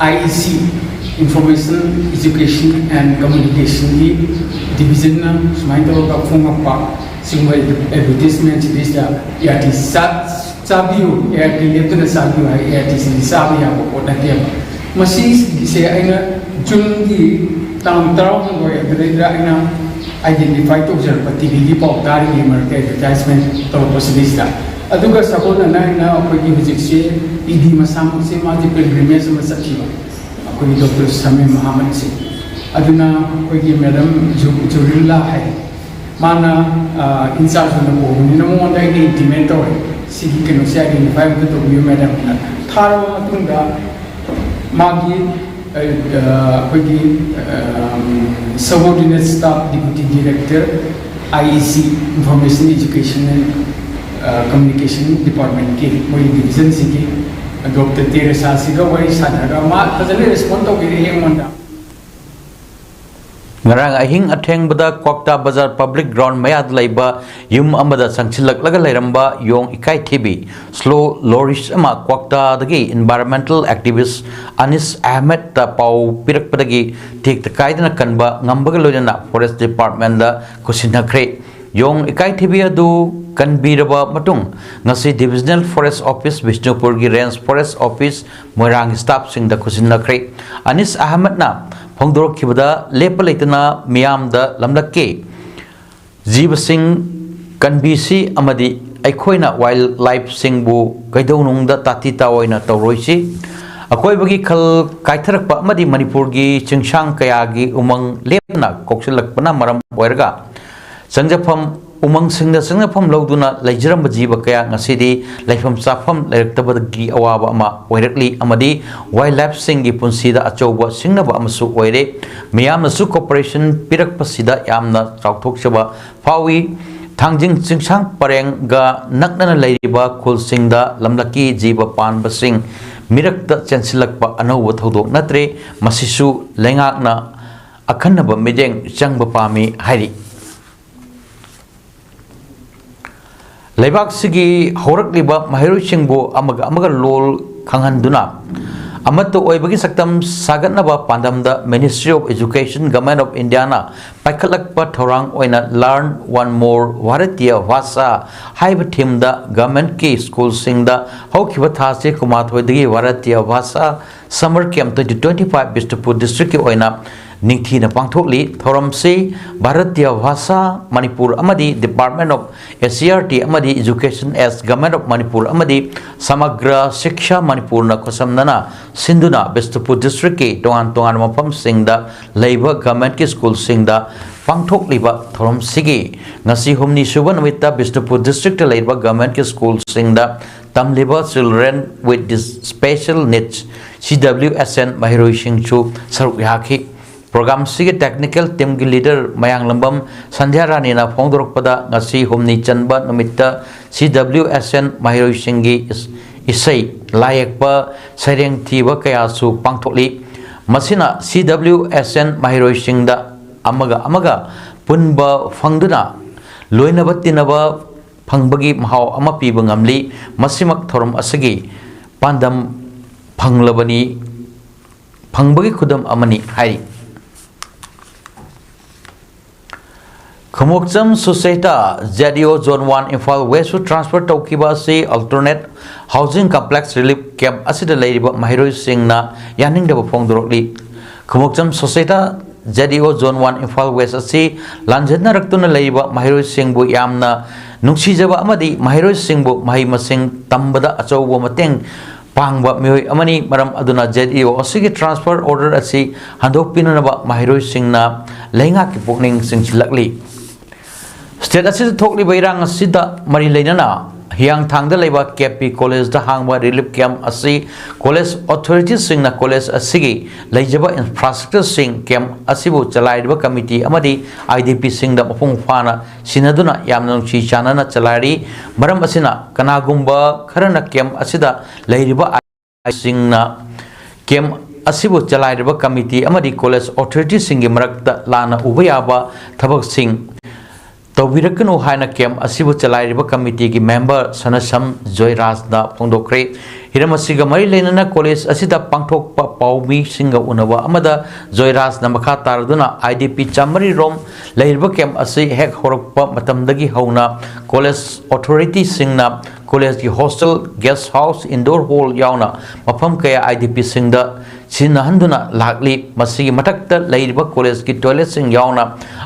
IEC, Information, Education and Communicationꯒꯤ divisionꯅ ꯁꯨꯃꯥꯏꯅ ꯇꯧꯔꯒ ꯐꯣꯡꯉꯛꯄ ꯁꯤꯒꯨꯝꯕ advertisementꯁꯤꯗꯩꯁꯤꯗ ART ꯆꯥ-, ꯆꯥꯕꯤꯌꯨ, ART ꯂꯦꯞꯇꯅ ꯆꯥꯕꯤꯌꯨ ꯍꯥꯏ꯫ ARTꯁꯤꯗꯤ ꯆꯥꯕ ꯌꯥꯕ ꯄꯣꯠ ꯅꯠꯇꯦꯕ꯫ ꯃꯁꯤꯒꯤꯁꯦ ꯑꯩꯅ Juneꯒꯤ ꯇꯥꯡ ꯇꯔꯥꯍꯨꯝꯗꯣꯏ ꯑꯗꯨꯗꯩꯗ ꯑꯩꯅ identify ꯇꯧꯖꯔꯛꯄ TVꯒꯤ ꯄꯥꯎ ꯇꯥꯔꯤꯉꯩ ꯃꯔꯛꯇ advertisement ꯇꯧꯔꯛꯄꯁꯤꯗꯩꯁꯤꯗ꯫ ꯑꯗꯨꯒ ꯁꯥꯒꯣꯟꯅꯅ ꯑꯩꯅ ꯑꯩꯈꯣꯏꯒꯤ ꯍꯧꯖꯤꯛꯁꯦ PD ꯃꯁꯥꯃꯛꯁꯦ ꯃꯥꯁꯦ pilgrimage ꯑꯃ ꯆꯠꯈꯤꯕ꯫ ꯑꯩꯈꯣꯏ ꯗꯣꯛꯇꯔ ꯁꯃꯤꯝ ꯑꯍꯃꯗꯁꯤ꯫ ꯑꯗꯨꯅ ꯑꯩꯈꯣꯏꯒꯤ ꯃꯦꯗꯝ ꯖꯨ- ꯖꯨꯔꯤꯜꯂꯥ ꯍꯥꯏ, ꯃꯥꯅ ꯏꯟꯆꯥꯔꯖ ꯑꯣꯏꯅ ꯄꯨꯕꯅꯤꯅ ꯃꯉꯣꯟꯗ ꯑꯩꯅ ꯏꯟꯇꯤꯃꯦꯠ ꯇꯧꯔꯦ꯫ "ꯁꯤꯒꯤ ꯀꯩꯅꯣꯁꯦ ꯑꯥꯏꯗꯦꯟꯇꯤꯐꯥꯏ ꯑꯝꯇ ꯇꯧꯕꯤꯌꯨ ꯃꯦꯗꯝꯅ" ꯊꯥꯔꯕ ꯃꯇꯨꯡꯗ, ꯃꯥꯒꯤ ꯑ, ꯑ, ꯑꯩꯈꯣꯏꯒꯤ ꯁꯕꯑꯣꯔꯗꯤꯅꯦꯠ ꯁ꯭ꯇꯥꯐ ꯗꯤꯄ꯭ꯌꯨꯇꯤ ꯗꯤꯔꯦꯛꯇꯔ, ꯑꯥꯏ ꯏ ꯁꯤ, ꯏꯟꯐꯣꯔꯃꯦꯁꯟ ꯑꯦꯖꯨꯀꯦꯁꯟ ꯑꯦꯟ ꯀꯝꯃꯨꯅꯤꯀꯦꯁꯟ ꯗꯤꯄꯥꯔꯠꯃꯦꯟꯀꯤ ꯃꯣꯏꯒꯤ ꯗꯤꯕꯤꯖꯟꯁꯤꯒꯤ ꯗꯣꯛꯇꯔ ꯇꯦꯔꯦꯁꯥꯁꯤꯒ ꯋꯥꯔꯤ ꯁꯥꯟꯅꯔꯒ ꯃꯥ ꯐꯖꯅ ꯔꯦꯁꯄꯣꯟ ꯇꯧꯕꯤꯔꯛꯑꯦ ꯑꯩꯉꯣꯟꯗ꯫ ꯉꯔꯥꯡ ꯑꯍꯤꯡ ꯑꯊꯦꯡꯕꯗ ꯀ꯭ꯋꯥꯛꯇꯥ ꯕꯖꯥꯔ ꯄꯕ꯭ꯂꯤꯛ ꯒ꯭ꯔꯥꯎꯟ ꯃꯌꯥꯗ ꯂꯩꯕ ꯌꯨꯝ ꯑꯃꯗ ꯆꯪꯁꯤꯜꯂꯛꯂꯒ ꯂꯩꯔꯝꯕ ꯌꯣꯡ ꯏꯀꯥꯏꯊꯤꯕꯤ ꯁ꯭ꯂꯣ ꯂꯣꯔꯤꯁ ꯑꯃ ꯀ꯭ꯋꯥꯛꯇꯥꯗꯒꯤ ꯏꯟꯚꯥꯏꯔꯣꯟꯃꯦꯟꯇꯦꯜ ꯑꯦꯛꯇꯤꯚꯤꯁ꯭ꯠ ꯑꯅꯤꯁ ꯑꯍꯃꯦꯗꯇ ꯄꯥꯎ ꯄꯤꯔꯛꯄꯗꯒꯤ ꯇꯦꯛꯇ ꯀꯥꯏꯗꯅ ꯀꯟꯕ ꯉꯝꯕꯒ ꯂꯣꯏꯅꯅ ꯐꯣꯔꯦꯁ꯭ꯠ ꯗꯤꯄꯥꯔꯠꯃꯦꯟꯗ ꯈꯨꯠꯁꯤꯟꯅꯈ꯭ꯔꯦ꯫ ꯌꯣꯡ ꯏꯀꯥꯏꯊꯤꯕꯤ ꯑꯗꯨ ꯀꯟꯕꯤꯔꯕ ꯃꯇꯨꯡ ꯉꯁꯤ ꯗꯤꯕꯤꯖꯅꯦꯜ ꯐꯣꯔꯦꯁ꯭ꯠ ꯑꯣꯐꯤꯁ, ꯕꯤꯁꯅꯨꯄꯨꯔꯒꯤ ꯔꯦꯟꯖ ꯐꯣꯔꯦꯁ꯭ꯠ ꯑꯣꯐꯤꯁ, ꯃꯣꯏꯔꯥꯡ ꯁ꯭ꯇꯥꯐꯁꯤꯡꯗ ꯈꯨꯠꯁꯤꯟꯅꯈ꯭ꯔꯦ꯫ ꯑꯅꯤꯁ ꯑꯍꯃꯗꯅ ꯐꯣꯡꯗꯣꯔꯛꯈꯤꯕꯗ ꯂꯦꯞꯄ ꯂꯩꯇꯅ ꯃꯤꯌꯥꯝꯗ ꯂꯝꯂꯛꯀꯤ ꯖꯤꯕꯁꯤꯡ ꯀꯟꯕꯤꯁꯤ ꯑꯃꯗꯤ ꯑꯩꯈꯣꯏꯅ ꯋꯥꯏꯜꯗ ꯂꯥꯏꯐꯁꯤꯡꯕꯨ ꯀꯩꯗꯧꯅꯨꯡꯗ ꯇꯥꯊꯤ ꯇꯥꯑꯣꯏꯅ ꯇꯧꯔꯣꯏꯁꯤ꯫ ꯑꯀꯣꯏꯕꯒꯤ ꯈꯜ ꯀꯥꯏꯊꯔꯛꯄ ꯑꯃꯗꯤ ꯃꯅꯤꯄꯨꯔꯒꯤ ꯆꯤꯡꯁꯥꯡ ꯀꯌꯥꯒꯤ ꯎꯃꯪ ꯂꯦꯞꯇꯅ ꯀꯣꯛꯁꯤꯜꯂꯛꯄꯅ ꯃꯔꯝ ꯑꯣꯏꯔꯒ ꯆꯪꯖꯐꯝ, ꯎꯃꯪꯁꯤꯡꯗ ꯆꯪꯖꯐꯝ ꯂꯧꯗꯨꯅ ꯂꯩꯖꯔꯝꯕ ꯖꯤꯕ ꯀꯌꯥ ꯉꯁꯤꯗꯤ ꯂꯩꯐꯝ ꯆꯥꯐꯝ ꯂꯩꯔꯛꯇꯕꯗꯒꯤ ꯑꯋꯥꯕ ꯑꯃ ꯑꯣꯏꯔꯛꯂꯤ ꯑꯃꯗꯤ ꯋꯥꯏꯜꯗ ꯂꯥꯏꯐꯁꯤꯡꯒꯤ ꯄꯨꯟꯁꯤꯗ ꯑꯆꯧꯕ ꯁꯤꯡꯅꯕ ꯑꯃꯁꯨ ꯑꯣꯏꯔꯦ꯫ ꯃꯤꯌꯥꯝꯅꯁꯨ ꯀꯣꯑꯣꯄꯔꯦꯁꯟ ꯄꯤꯔꯛꯄꯁꯤꯗ ꯌꯥꯝꯅ ꯆꯥꯎꯊꯣꯛꯆꯕ ꯐꯥꯎꯏ꯫ ꯊꯥꯡꯖꯤꯡ ꯆꯤꯡꯁꯥꯡ ꯄꯔꯦꯡꯒ ꯅꯛꯅꯅ ꯂꯩꯔꯤꯕ ꯈꯨꯜꯁꯤꯡꯗ ꯂꯝꯂꯛꯀꯤ ꯖꯤꯕ ꯄꯥꯟꯕꯁꯤꯡ ꯃꯤꯔꯛꯇ ꯆꯦꯟꯁꯤꯜꯂꯛꯄ ꯑꯅꯧꯕ ꯊꯧꯗꯣꯛ ꯅꯠꯇ꯭ꯔꯦ꯫ ꯃꯁꯤꯁꯨ ꯂꯩꯉꯥꯛꯅ ꯑꯈꯟꯅꯕ ꯃꯤꯠꯌꯦꯡ ꯆꯪꯕ ꯄꯥꯝꯃꯤ ꯍꯥꯏꯔꯤ꯫ ꯂꯩꯕꯥꯛꯁꯤꯒꯤ ꯍꯧꯔꯛꯂꯤꯕ ꯃꯍꯩꯔꯣꯏꯁꯤꯡꯕꯨ ꯑꯃꯒ ꯑꯃꯒ ꯂꯣꯜ ꯈꯪꯍꯟꯗꯨꯅ ꯑꯃꯠꯇ ꯑꯣꯏꯕꯒꯤ ꯁꯛꯇꯝ ꯁꯥꯒꯠꯅꯕ ꯄꯥꯟꯗꯝꯗ Ministry of Education, Government of Indiaꯅ ꯄꯥꯏꯈꯠꯂꯛꯄ ꯊꯧꯔꯥꯡ ꯑꯣꯏꯅ Learn One More Bharatiya Bhasha ꯍꯥꯏꯕ ꯊꯤꯝꯗ ꯒꯚꯔꯟꯃꯦꯟꯠꯀꯤ ꯁ꯭ꯀꯨꯜꯁꯤꯡꯗ ꯍꯧꯈꯤꯕ ꯊꯥꯁꯤ ꯀꯨꯟꯃꯥꯊꯣꯏꯗꯒꯤ Bharatiya Bhasha summer camp twenty twenty five Bishnupur ꯗꯤꯁꯇ꯭ꯔꯤꯛꯀꯤ ꯑꯣꯏꯅ ꯅꯤꯡꯊꯤꯅ ꯄꯥꯡꯊꯣꯛꯂꯤ꯫ ꯊꯧꯔꯝꯁꯤ ꯚꯥꯔꯇꯤꯌ ꯚꯥꯁꯥ ꯃꯅꯤꯄꯨꯔ ꯑꯃꯗꯤ Department of S C E R T ꯑꯃꯗꯤ Education as Government of Manipur ꯑꯃꯗꯤ ꯁꯃꯒ꯭ꯔ ꯁꯤꯛꯁꯥ ꯃꯅꯤꯄꯨꯔꯅ ꯈꯨꯠꯁꯝꯅꯅ ꯁꯤꯟꯗꯨꯅ ꯕꯤꯁꯅꯨꯄꯨꯔ district ꯀꯤ ꯇꯣꯉꯥꯟ ꯇꯣꯉꯥꯟꯕ ꯃꯐꯝꯁꯤꯡꯗ ꯂꯩꯕ government ꯀꯤ school ꯁꯤꯡꯗ ꯄꯥꯡꯊꯣꯛꯂꯤꯕ ꯊꯧꯔꯝꯁꯤꯒꯤ ꯉꯁꯤ ꯍꯨꯝꯅꯤ ꯁꯨꯕ ꯅꯨꯃꯤꯠꯇ ꯕꯤꯁꯅꯨꯄꯨꯔ district ꯇ ꯂꯩꯔꯤꯕ government ꯀꯤ school ꯁꯤꯡꯗ ꯇꯝꯂꯤꯕ Children with Dis-, Special Needs, C W S N, ꯃꯍꯩꯔꯣꯏꯁꯤꯡꯁꯨ ꯁꯔꯨꯛ ꯌꯥꯈꯤ꯫ Program ꯁꯤꯒꯤ technical team ꯒꯤ leader ꯃꯌꯥꯡꯂꯝꯕꯝ ꯁꯟꯙ꯭ꯌꯥ ꯔꯥꯅꯤꯅ ꯐꯣꯡꯗꯣꯔꯛꯄꯗ, ꯉꯁꯤ ꯍꯨꯝꯅꯤ ꯆꯟꯕ ꯅꯨꯃꯤꯠꯇ C W S N ꯃꯍꯩꯔꯣꯏꯁꯤꯡꯒꯤ ꯏꯁ-, ꯏꯁꯩ, ꯂꯥꯏ ꯌꯦꯛꯄ, ꯁꯩꯔꯦꯡ ꯊꯤꯕ ꯀꯌꯥꯁꯨ ꯄꯥꯡꯊꯣꯛꯂꯤ꯫ ꯃꯁꯤꯅ C W S N ꯃꯍꯩꯔꯣꯏꯁꯤꯡꯗ ꯑꯃꯒ ꯑꯃꯒ ꯄꯨꯟꯕ ꯐꯪꯗꯨꯅ ꯂꯣꯏꯅꯕ ꯇꯤꯟꯅꯕ ꯐꯪꯕꯒꯤ ꯃꯍꯥꯎ ꯑꯃ ꯄꯤꯕ ꯉꯝꯂꯤ꯫ ꯃꯁꯤꯃꯛ ꯊꯧꯔꯝ ꯑꯁꯤꯒꯤ ꯄꯥꯟꯗꯝ ꯐꯪꯂꯕꯅꯤ, ꯐꯪꯕꯒꯤ ꯈꯨꯗꯝ ꯑꯃꯅꯤ ꯍꯥꯏꯔꯤ꯫ ꯈꯨꯃꯣꯛꯆꯝ Sucheta, Z E O Zone one, Imphal West ꯇ transfer ꯇꯧꯈꯤꯕ ꯑꯁꯤ Alternate Housing Complex Relief Camp ꯑꯁꯤꯗ ꯂꯩꯔꯤꯕ ꯃꯍꯩꯔꯣꯏꯁꯤꯡꯅ ꯌꯥꯅꯤꯡꯗꯕ ꯐꯣꯡꯗꯣꯔꯛꯂꯤ꯫ ꯈꯨꯃꯣꯛꯆꯝ Sucheta, Z E O Zone one, Imphal West ꯑꯁꯤ ꯂꯥꯟꯖꯦꯟꯅꯔꯛꯇꯨꯅ ꯂꯩꯔꯤꯕ ꯃꯍꯩꯔꯣꯏꯁꯤꯡꯕꯨ ꯌꯥꯝꯅ ꯅꯨꯡꯁꯤꯖꯕ ꯑꯃꯗꯤ ꯃꯍꯩꯔꯣꯏꯁꯤꯡꯕꯨ ꯃꯍꯩ ꯃꯁꯤꯡ ꯇꯝꯕꯗ ꯑꯆꯧꯕ ꯃꯇꯦꯡ ꯄꯥꯡꯕ ꯃꯤꯑꯣꯏ ꯑꯃꯅꯤ꯫ ꯃꯔꯝ ꯑꯗꯨꯅ Z E O ꯑꯁꯤꯒꯤ transfer order ꯑꯁꯤ ꯍꯟꯗꯣꯛꯄꯤꯅꯅꯕ ꯃꯍꯩꯔꯣꯏꯁꯤꯡꯅ ꯂꯩꯉꯥꯛꯀꯤ ꯄꯨꯛꯅꯤꯡ ꯆꯤꯡꯁꯤꯜꯂꯛꯂꯤ꯫ State ꯑꯁꯤꯗ ꯊꯣꯛꯂꯤꯕ ꯏꯔꯥꯡ ꯑꯁꯤꯗ ꯃꯔꯤ ꯂꯩꯅꯅ ꯍꯤꯌꯥꯡꯊꯥꯡꯗ ꯂꯩꯕ K P College ꯇ ꯍꯥꯡꯕ relief camp ꯑꯁꯤ college authority ꯁꯤꯡꯅ college ꯑꯁꯤꯒꯤ ꯂꯩꯖꯕ infrastructure ꯁꯤꯡ, camp ꯑꯁꯤꯕꯨ ꯆꯂꯥꯏꯔꯤꯕ committee ꯑꯃꯗꯤ I D P ꯁꯤꯡꯗ ꯃꯄꯨꯡ ꯐꯥꯅ ꯁꯤꯟꯅꯗꯨꯅ ꯌꯥꯝꯅ ꯅꯨꯡꯁꯤ ꯆꯥꯟꯅꯅ ꯆꯂꯥꯏꯔꯤ꯫ ꯃꯔꯝ ꯑꯁꯤꯅ, ꯀꯅꯥꯒꯨꯝꯕ ꯈꯔꯅ camp ꯑꯁꯤꯗ ꯂꯩꯔꯤꯕ ꯁꯤꯡꯅ camp ꯑꯁꯤꯕꯨ ꯆꯂꯥꯏꯔꯤꯕ committee ꯑꯃꯗꯤ college authority ꯁꯤꯡꯒꯤ ꯃꯔꯛꯇ ꯂꯥꯟꯅ ꯎꯕ ꯌꯥꯕ ꯊꯕꯛꯁꯤꯡ ꯇꯧꯕꯤꯔꯛꯀꯅꯨ ꯍꯥꯏꯅ camp ꯑꯁꯤꯕꯨ ꯆꯂꯥꯏꯔꯤꯕ committee ꯒꯤ member ꯁꯅꯁꯝ ꯖꯣꯏꯔꯥꯖꯅ ꯐꯣꯡꯗꯣꯛꯈ꯭ꯔꯦ꯫ ꯍꯤꯔꯝ ꯑꯁꯤꯒ ꯃꯔꯤ ꯂꯩꯅꯅ college ꯑꯁꯤꯗ ꯄꯥꯡꯊꯣꯛꯄ ꯄꯥꯎꯃꯤꯁꯤꯡꯒ ꯎꯅꯕ ꯑꯃꯗ ꯖꯣꯏꯔꯥꯖꯅ ꯃꯈꯥ ꯇꯥꯔꯗꯨꯅ, I D P ꯆꯥꯃꯔꯤ ꯔꯣꯝ ꯂꯩꯔꯤꯕ camp ꯑꯁꯤ ꯍꯦꯛ ꯍꯧꯔꯛꯄ ꯃꯇꯝꯗꯒꯤ ꯍꯧꯅ college authority ꯁꯤꯡꯅ college ꯀꯤ hostel, guest house, indoor hall ꯌꯥꯎꯅ ꯃꯐꯝ ꯀꯌꯥ I D P ꯁꯤꯡꯗ ꯁꯤꯖꯤꯟꯅꯍꯟꯗꯨꯅ ꯂꯥꯛꯂꯤ꯫ ꯃꯁꯤꯒꯤ ꯃꯊꯛꯇ ꯂꯩꯔꯤꯕ ꯀꯣꯂꯦꯖꯀꯤ ꯇꯣꯏꯂꯦꯠꯁꯤꯡ ꯌꯥꯎꯅ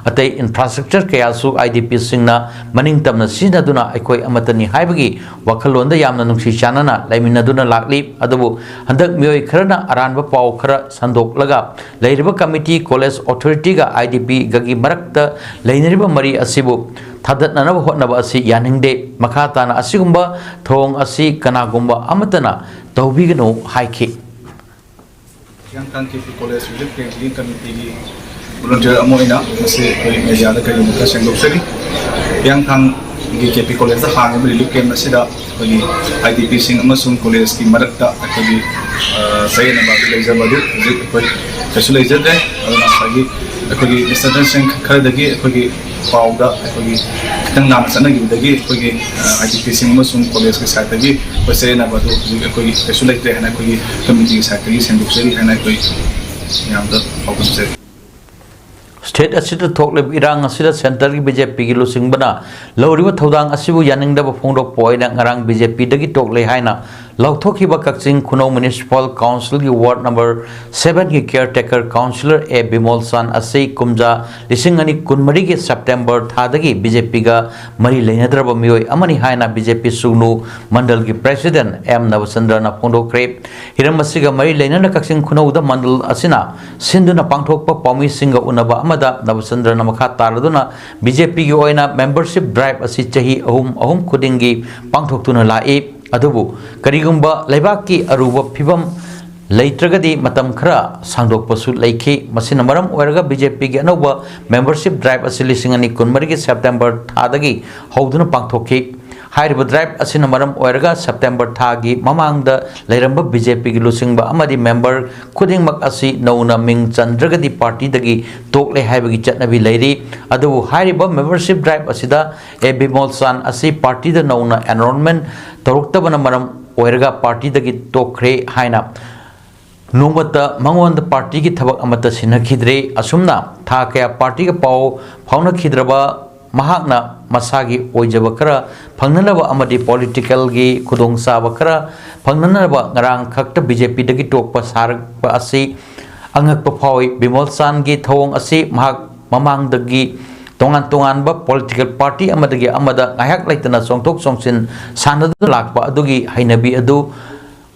ꯑꯇꯩ ꯏꯟꯐ꯭ꯔꯥꯁ꯭ꯇ꯭ꯔꯛꯆꯔ ꯀꯌꯥꯁꯨ IDPꯁꯤꯡꯅ ꯃꯅꯤꯡ ꯇꯝꯅ ꯁꯤꯖꯤꯟꯅꯗꯨꯅ ꯑꯩꯈꯣꯏ ꯑꯃꯠꯇꯅꯤ ꯍꯥꯏꯕꯒꯤ ꯋꯥꯈꯜꯂꯣꯟꯗ ꯌꯥꯝꯅ ꯅꯨꯡꯁꯤ ꯆꯥꯟꯅꯅ ꯂꯩꯃꯤꯟꯅꯗꯨꯅ ꯂꯥꯛꯂꯤ꯫ ꯑꯗꯨꯕꯨ ꯍꯟꯗꯛ ꯃꯤꯑꯣꯏ ꯈꯔꯅ ꯑꯔꯥꯟꯕ ꯄꯥꯎ ꯈꯔ ꯁꯟꯗꯣꯛꯂꯒ ꯂꯩꯔꯤꯕ ꯀꯃꯤꯇꯤ, ꯀꯣꯂꯦꯖ ꯑꯣꯊꯣꯔꯤꯇꯤꯒ IDPꯒꯒꯤ ꯃꯔꯛꯇ ꯂꯩꯅꯔꯤꯕ ꯃꯔꯤ ꯑꯁꯤꯕꯨ ꯊꯥꯗꯠꯅꯅꯕ ꯍꯣꯠꯅꯕ ꯑꯁꯤ ꯌꯥꯅꯤꯡꯗꯦ꯫ ꯃꯈꯥ ꯇꯥꯅ ꯑꯁꯤꯒꯨꯝꯕ ꯊꯧꯑꯣꯡ ꯑꯁꯤ ꯀꯅꯥꯒꯨꯝꯕ ꯑꯃꯠꯇꯅ ꯇꯧꯕꯤꯒꯅꯨ ꯍꯥꯏꯈꯤ꯫ ꯍꯤꯌꯥꯡꯊꯥꯡ KP College Relief Camp Committeeꯒꯤ volunteer ꯑꯃ ꯑꯣꯏꯅ ꯉꯁꯤ ꯑꯩꯈꯣꯏ mediaꯗ ꯀꯔꯤꯒꯨꯝꯕ ꯈꯔ ꯁꯦꯡꯗꯣꯛꯆꯔꯤ꯫ ꯍꯤꯌꯥꯡꯊꯥꯡꯒꯤ KP Collegeꯇ ꯍꯥꯡꯂꯤꯕ relief camp ꯑꯁꯤꯗ ꯑꯩꯈꯣꯏꯒꯤ IDPꯁꯤꯡ ꯑꯃꯁꯨꯡ collegeꯀꯤ ꯃꯔꯛꯇ ꯑꯩꯈꯣꯏꯒꯤ, ꯑ, ꯆꯌꯦꯠꯅꯕ ꯑꯗꯨ ꯂꯩꯖꯕ ꯑꯗꯨ ꯍꯧꯖꯤꯛ ꯑꯩꯈꯣꯏ ꯀꯩꯁꯨ ꯂꯩꯖꯗ꯭ꯔꯦ꯫ ꯑꯗꯨꯅ ꯉꯁꯥꯏꯒꯤ ꯑꯩꯈꯣꯏꯒꯤ misunderstanding ꯈꯔꯗꯒꯤ ꯑꯩꯈꯣꯏꯒꯤ ꯄꯥꯎꯗ ꯑꯩꯈꯣꯏꯒꯤ ꯈꯤꯇꯪ ꯂꯥꯟꯅ ꯆꯠꯅꯈꯤꯕꯗꯒꯤ ꯑꯩꯈꯣꯏꯒꯤ, ꯑ, IDPꯁꯤꯡ ꯑꯃꯁꯨꯡ collegeꯀꯤ sideꯇꯒꯤ ꯑꯩꯈꯣꯏ ꯆꯌꯦꯠꯅꯕ ꯑꯗꯨ ꯍꯧꯖꯤꯛ ꯑꯩꯈꯣꯏꯒꯤ ꯀꯩꯁꯨ ꯂꯩꯇ꯭ꯔꯦ ꯍꯥꯏꯅ ꯑꯩꯈꯣꯏꯒꯤ committeeꯒꯤ sideꯇꯒꯤ ꯁꯦꯡꯗꯣꯛꯆꯔꯤ ꯍꯥꯏꯅ ꯑꯩꯈꯣꯏ ꯃꯌꯥꯝꯗ ꯄꯥꯎꯗꯝꯖꯔꯤ꯫ State ꯑꯁꯤꯗ ꯊꯣꯛꯂꯤꯕ ꯏꯔꯥꯡ ꯑꯁꯤꯗ centreꯒꯤ BJPꯒꯤ ꯂꯨꯆꯤꯡꯕꯅ ꯂꯧꯔꯤꯕ ꯊꯧꯗꯥꯡ ꯑꯁꯤꯕꯨ ꯌꯥꯅꯤꯡꯗꯕ ꯐꯣꯡꯗꯣꯛꯄ ꯑꯣꯏꯅ ꯉꯔꯥꯡ BJPꯗꯒꯤ ꯇꯣꯛꯂꯦ ꯍꯥꯏꯅ ꯂꯥꯎꯊꯣꯛꯈꯤꯕ ꯀꯛꯆꯤꯡ ꯈꯨꯅꯧ Municipal Councilꯒꯤ ward number sevenꯒꯤ caretaker councillor ꯑꯦ ꯕꯤꯃꯣꯜ ꯆꯥꯟ ꯑꯁꯤ ꯀꯨꯝꯖꯥ ꯂꯤꯁꯤꯡ ꯑꯅꯤ ꯀꯨꯟꯃꯔꯤꯒꯤ September ꯊꯥꯗꯒꯤ BJPꯒ ꯃꯔꯤ ꯂꯩꯅꯗ꯭ꯔꯕ ꯃꯤꯑꯣꯏ ꯑꯃꯅꯤ ꯍꯥꯏꯅ BJP ꯁꯨꯒꯅꯨ ꯃꯟꯗꯜꯒꯤ president ꯑꯦꯝ ꯅꯕꯆꯟꯗ꯭ꯔꯅ ꯐꯣꯡꯗꯣꯛꯈ꯭ꯔꯦ꯫ ꯍꯤꯔꯝ ꯑꯁꯤꯒ ꯃꯔꯤ ꯂꯩꯅꯅ ꯀꯛꯆꯤꯡ ꯈꯨꯅꯧꯗ ꯃꯟꯗꯜ ꯑꯁꯤꯅ ꯁꯤꯟꯗꯨꯅ ꯄꯥꯡꯊꯣꯛꯄ ꯄꯥꯎꯃꯤꯁꯤꯡꯒ ꯎꯅꯕ ꯑꯃꯗ ꯅꯕꯆꯟꯗ꯭ꯔꯅ ꯃꯈꯥ ꯇꯥꯔꯗꯨꯅ BJPꯒꯤ ꯑꯣꯏꯅ membership drive ꯑꯁꯤ ꯆꯍꯤ ꯑꯍꯨꯝ, ꯑꯍꯨꯝ ꯈꯨꯗꯤꯡꯒꯤ ꯄꯥꯡꯊꯣꯛꯇꯨꯅ ꯂꯥꯛꯏ꯫ ꯑꯗꯨꯕꯨ ꯀꯔꯤꯒꯨꯝꯕ ꯂꯩꯕꯥꯛꯀꯤ ꯑꯔꯨꯕ ꯐꯤꯕꯝ ꯂꯩꯇ꯭ꯔꯒꯗꯤ ꯃꯇꯝ ꯈꯔ ꯁꯥꯡꯗꯣꯛꯄꯁꯨ ꯂꯩꯈꯤ꯫ ꯃꯁꯤꯅ ꯃꯔꯝ ꯑꯣꯏꯔꯒ BJPꯒꯤ ꯑꯅꯧꯕ membership drive ꯑꯁꯤ ꯂꯤꯁꯤꯡ ꯑꯅꯤ ꯀꯨꯟꯃꯔꯤꯒꯤ September ꯊꯥꯗꯒꯤ ꯍꯧꯗꯨꯅ ꯄꯥꯡꯊꯣꯛꯈꯤ꯫ ꯍꯥꯏꯔꯤꯕ drive ꯑꯁꯤꯅ ꯃꯔꯝ ꯑꯣꯏꯔꯒ September ꯊꯥꯒꯤ ꯃꯃꯥꯡꯗ ꯂꯩꯔꯝꯕ BJPꯒꯤ ꯂꯨꯆꯤꯡꯕ ꯑꯃꯗꯤ member ꯈꯨꯗꯤꯡꯃꯛ ꯑꯁꯤ ꯅꯧꯅ ꯃꯤꯡ ꯆꯟꯗ꯭ꯔꯒꯗꯤ partyꯗꯒꯤ ꯇꯣꯛꯂꯦ ꯍꯥꯏꯕꯒꯤ ꯆꯠꯅꯕꯤ ꯂꯩꯔꯤ꯫ ꯑꯗꯨꯕꯨ ꯍꯥꯏꯔꯤꯕ membership drive ꯑꯁꯤꯗ ꯑꯦ ꯕꯤꯃꯣꯜ ꯆꯥꯟ ꯑꯁꯤ partyꯗ ꯅꯧꯅ enrollment ꯇꯧꯔꯛꯇꯕꯅ ꯃꯔꯝ ꯑꯣꯏꯔꯒ partyꯗꯒꯤ ꯇꯣꯛꯈ꯭ꯔꯦ ꯍꯥꯏꯅ ꯅꯣꯡꯃꯇ ꯃꯉꯣꯟꯗ partyꯒꯤ ꯊꯕꯛ ꯑꯃꯠꯇ ꯁꯤꯟꯅꯈꯤꯗ꯭ꯔꯦ꯫ ꯑꯁꯨꯝꯅ ꯊꯥ ꯀꯌꯥ partyꯒ ꯄꯥꯎ ꯐꯥꯎꯅꯈꯤꯗ꯭ꯔꯕ ꯃꯍꯥꯛꯅ ꯃꯁꯥꯒꯤ ꯑꯣꯏꯖꯕ ꯈꯔ ꯐꯪꯅꯅꯕ ꯑꯃꯗꯤ ꯄꯣꯂꯤꯇꯤꯀꯦꯜꯒꯤ ꯈꯨꯗꯣꯡꯆꯥꯕ ꯈꯔ ꯐꯪꯅꯅꯕ ꯉꯔꯥꯡ ꯈꯛꯇ ꯕꯤ ꯖꯦ ꯄꯤꯗꯒꯤ ꯇꯣꯛꯄ ꯁꯥꯔꯛꯄ ꯑꯁꯤ ꯑꯉꯛꯄ ꯐꯥꯎꯏ꯫ ꯕꯤꯃꯣꯜ ꯆꯥꯟꯒꯤ ꯊꯧꯑꯣꯡ ꯑꯁꯤ ꯃꯍꯥꯛ ꯃꯃꯥꯡꯗꯒꯤ ꯇꯣꯉꯥꯟ ꯇꯣꯉꯥꯟꯕ ꯄꯣꯂꯤꯇꯤꯀꯦꯜ ꯄꯥꯔꯇꯤ ꯑꯃꯗꯒꯤ ꯑꯃꯗ ꯉꯥꯏꯍꯥꯛ ꯂꯩꯇꯅ ꯆꯣꯡꯊꯣꯛ ꯆꯣꯡꯁꯤꯟ ꯁꯥꯟꯅꯗꯨꯅ ꯂꯥꯛꯄ ꯑꯗꯨꯒꯤ ꯍꯩꯅꯕꯤ ꯑꯗꯨ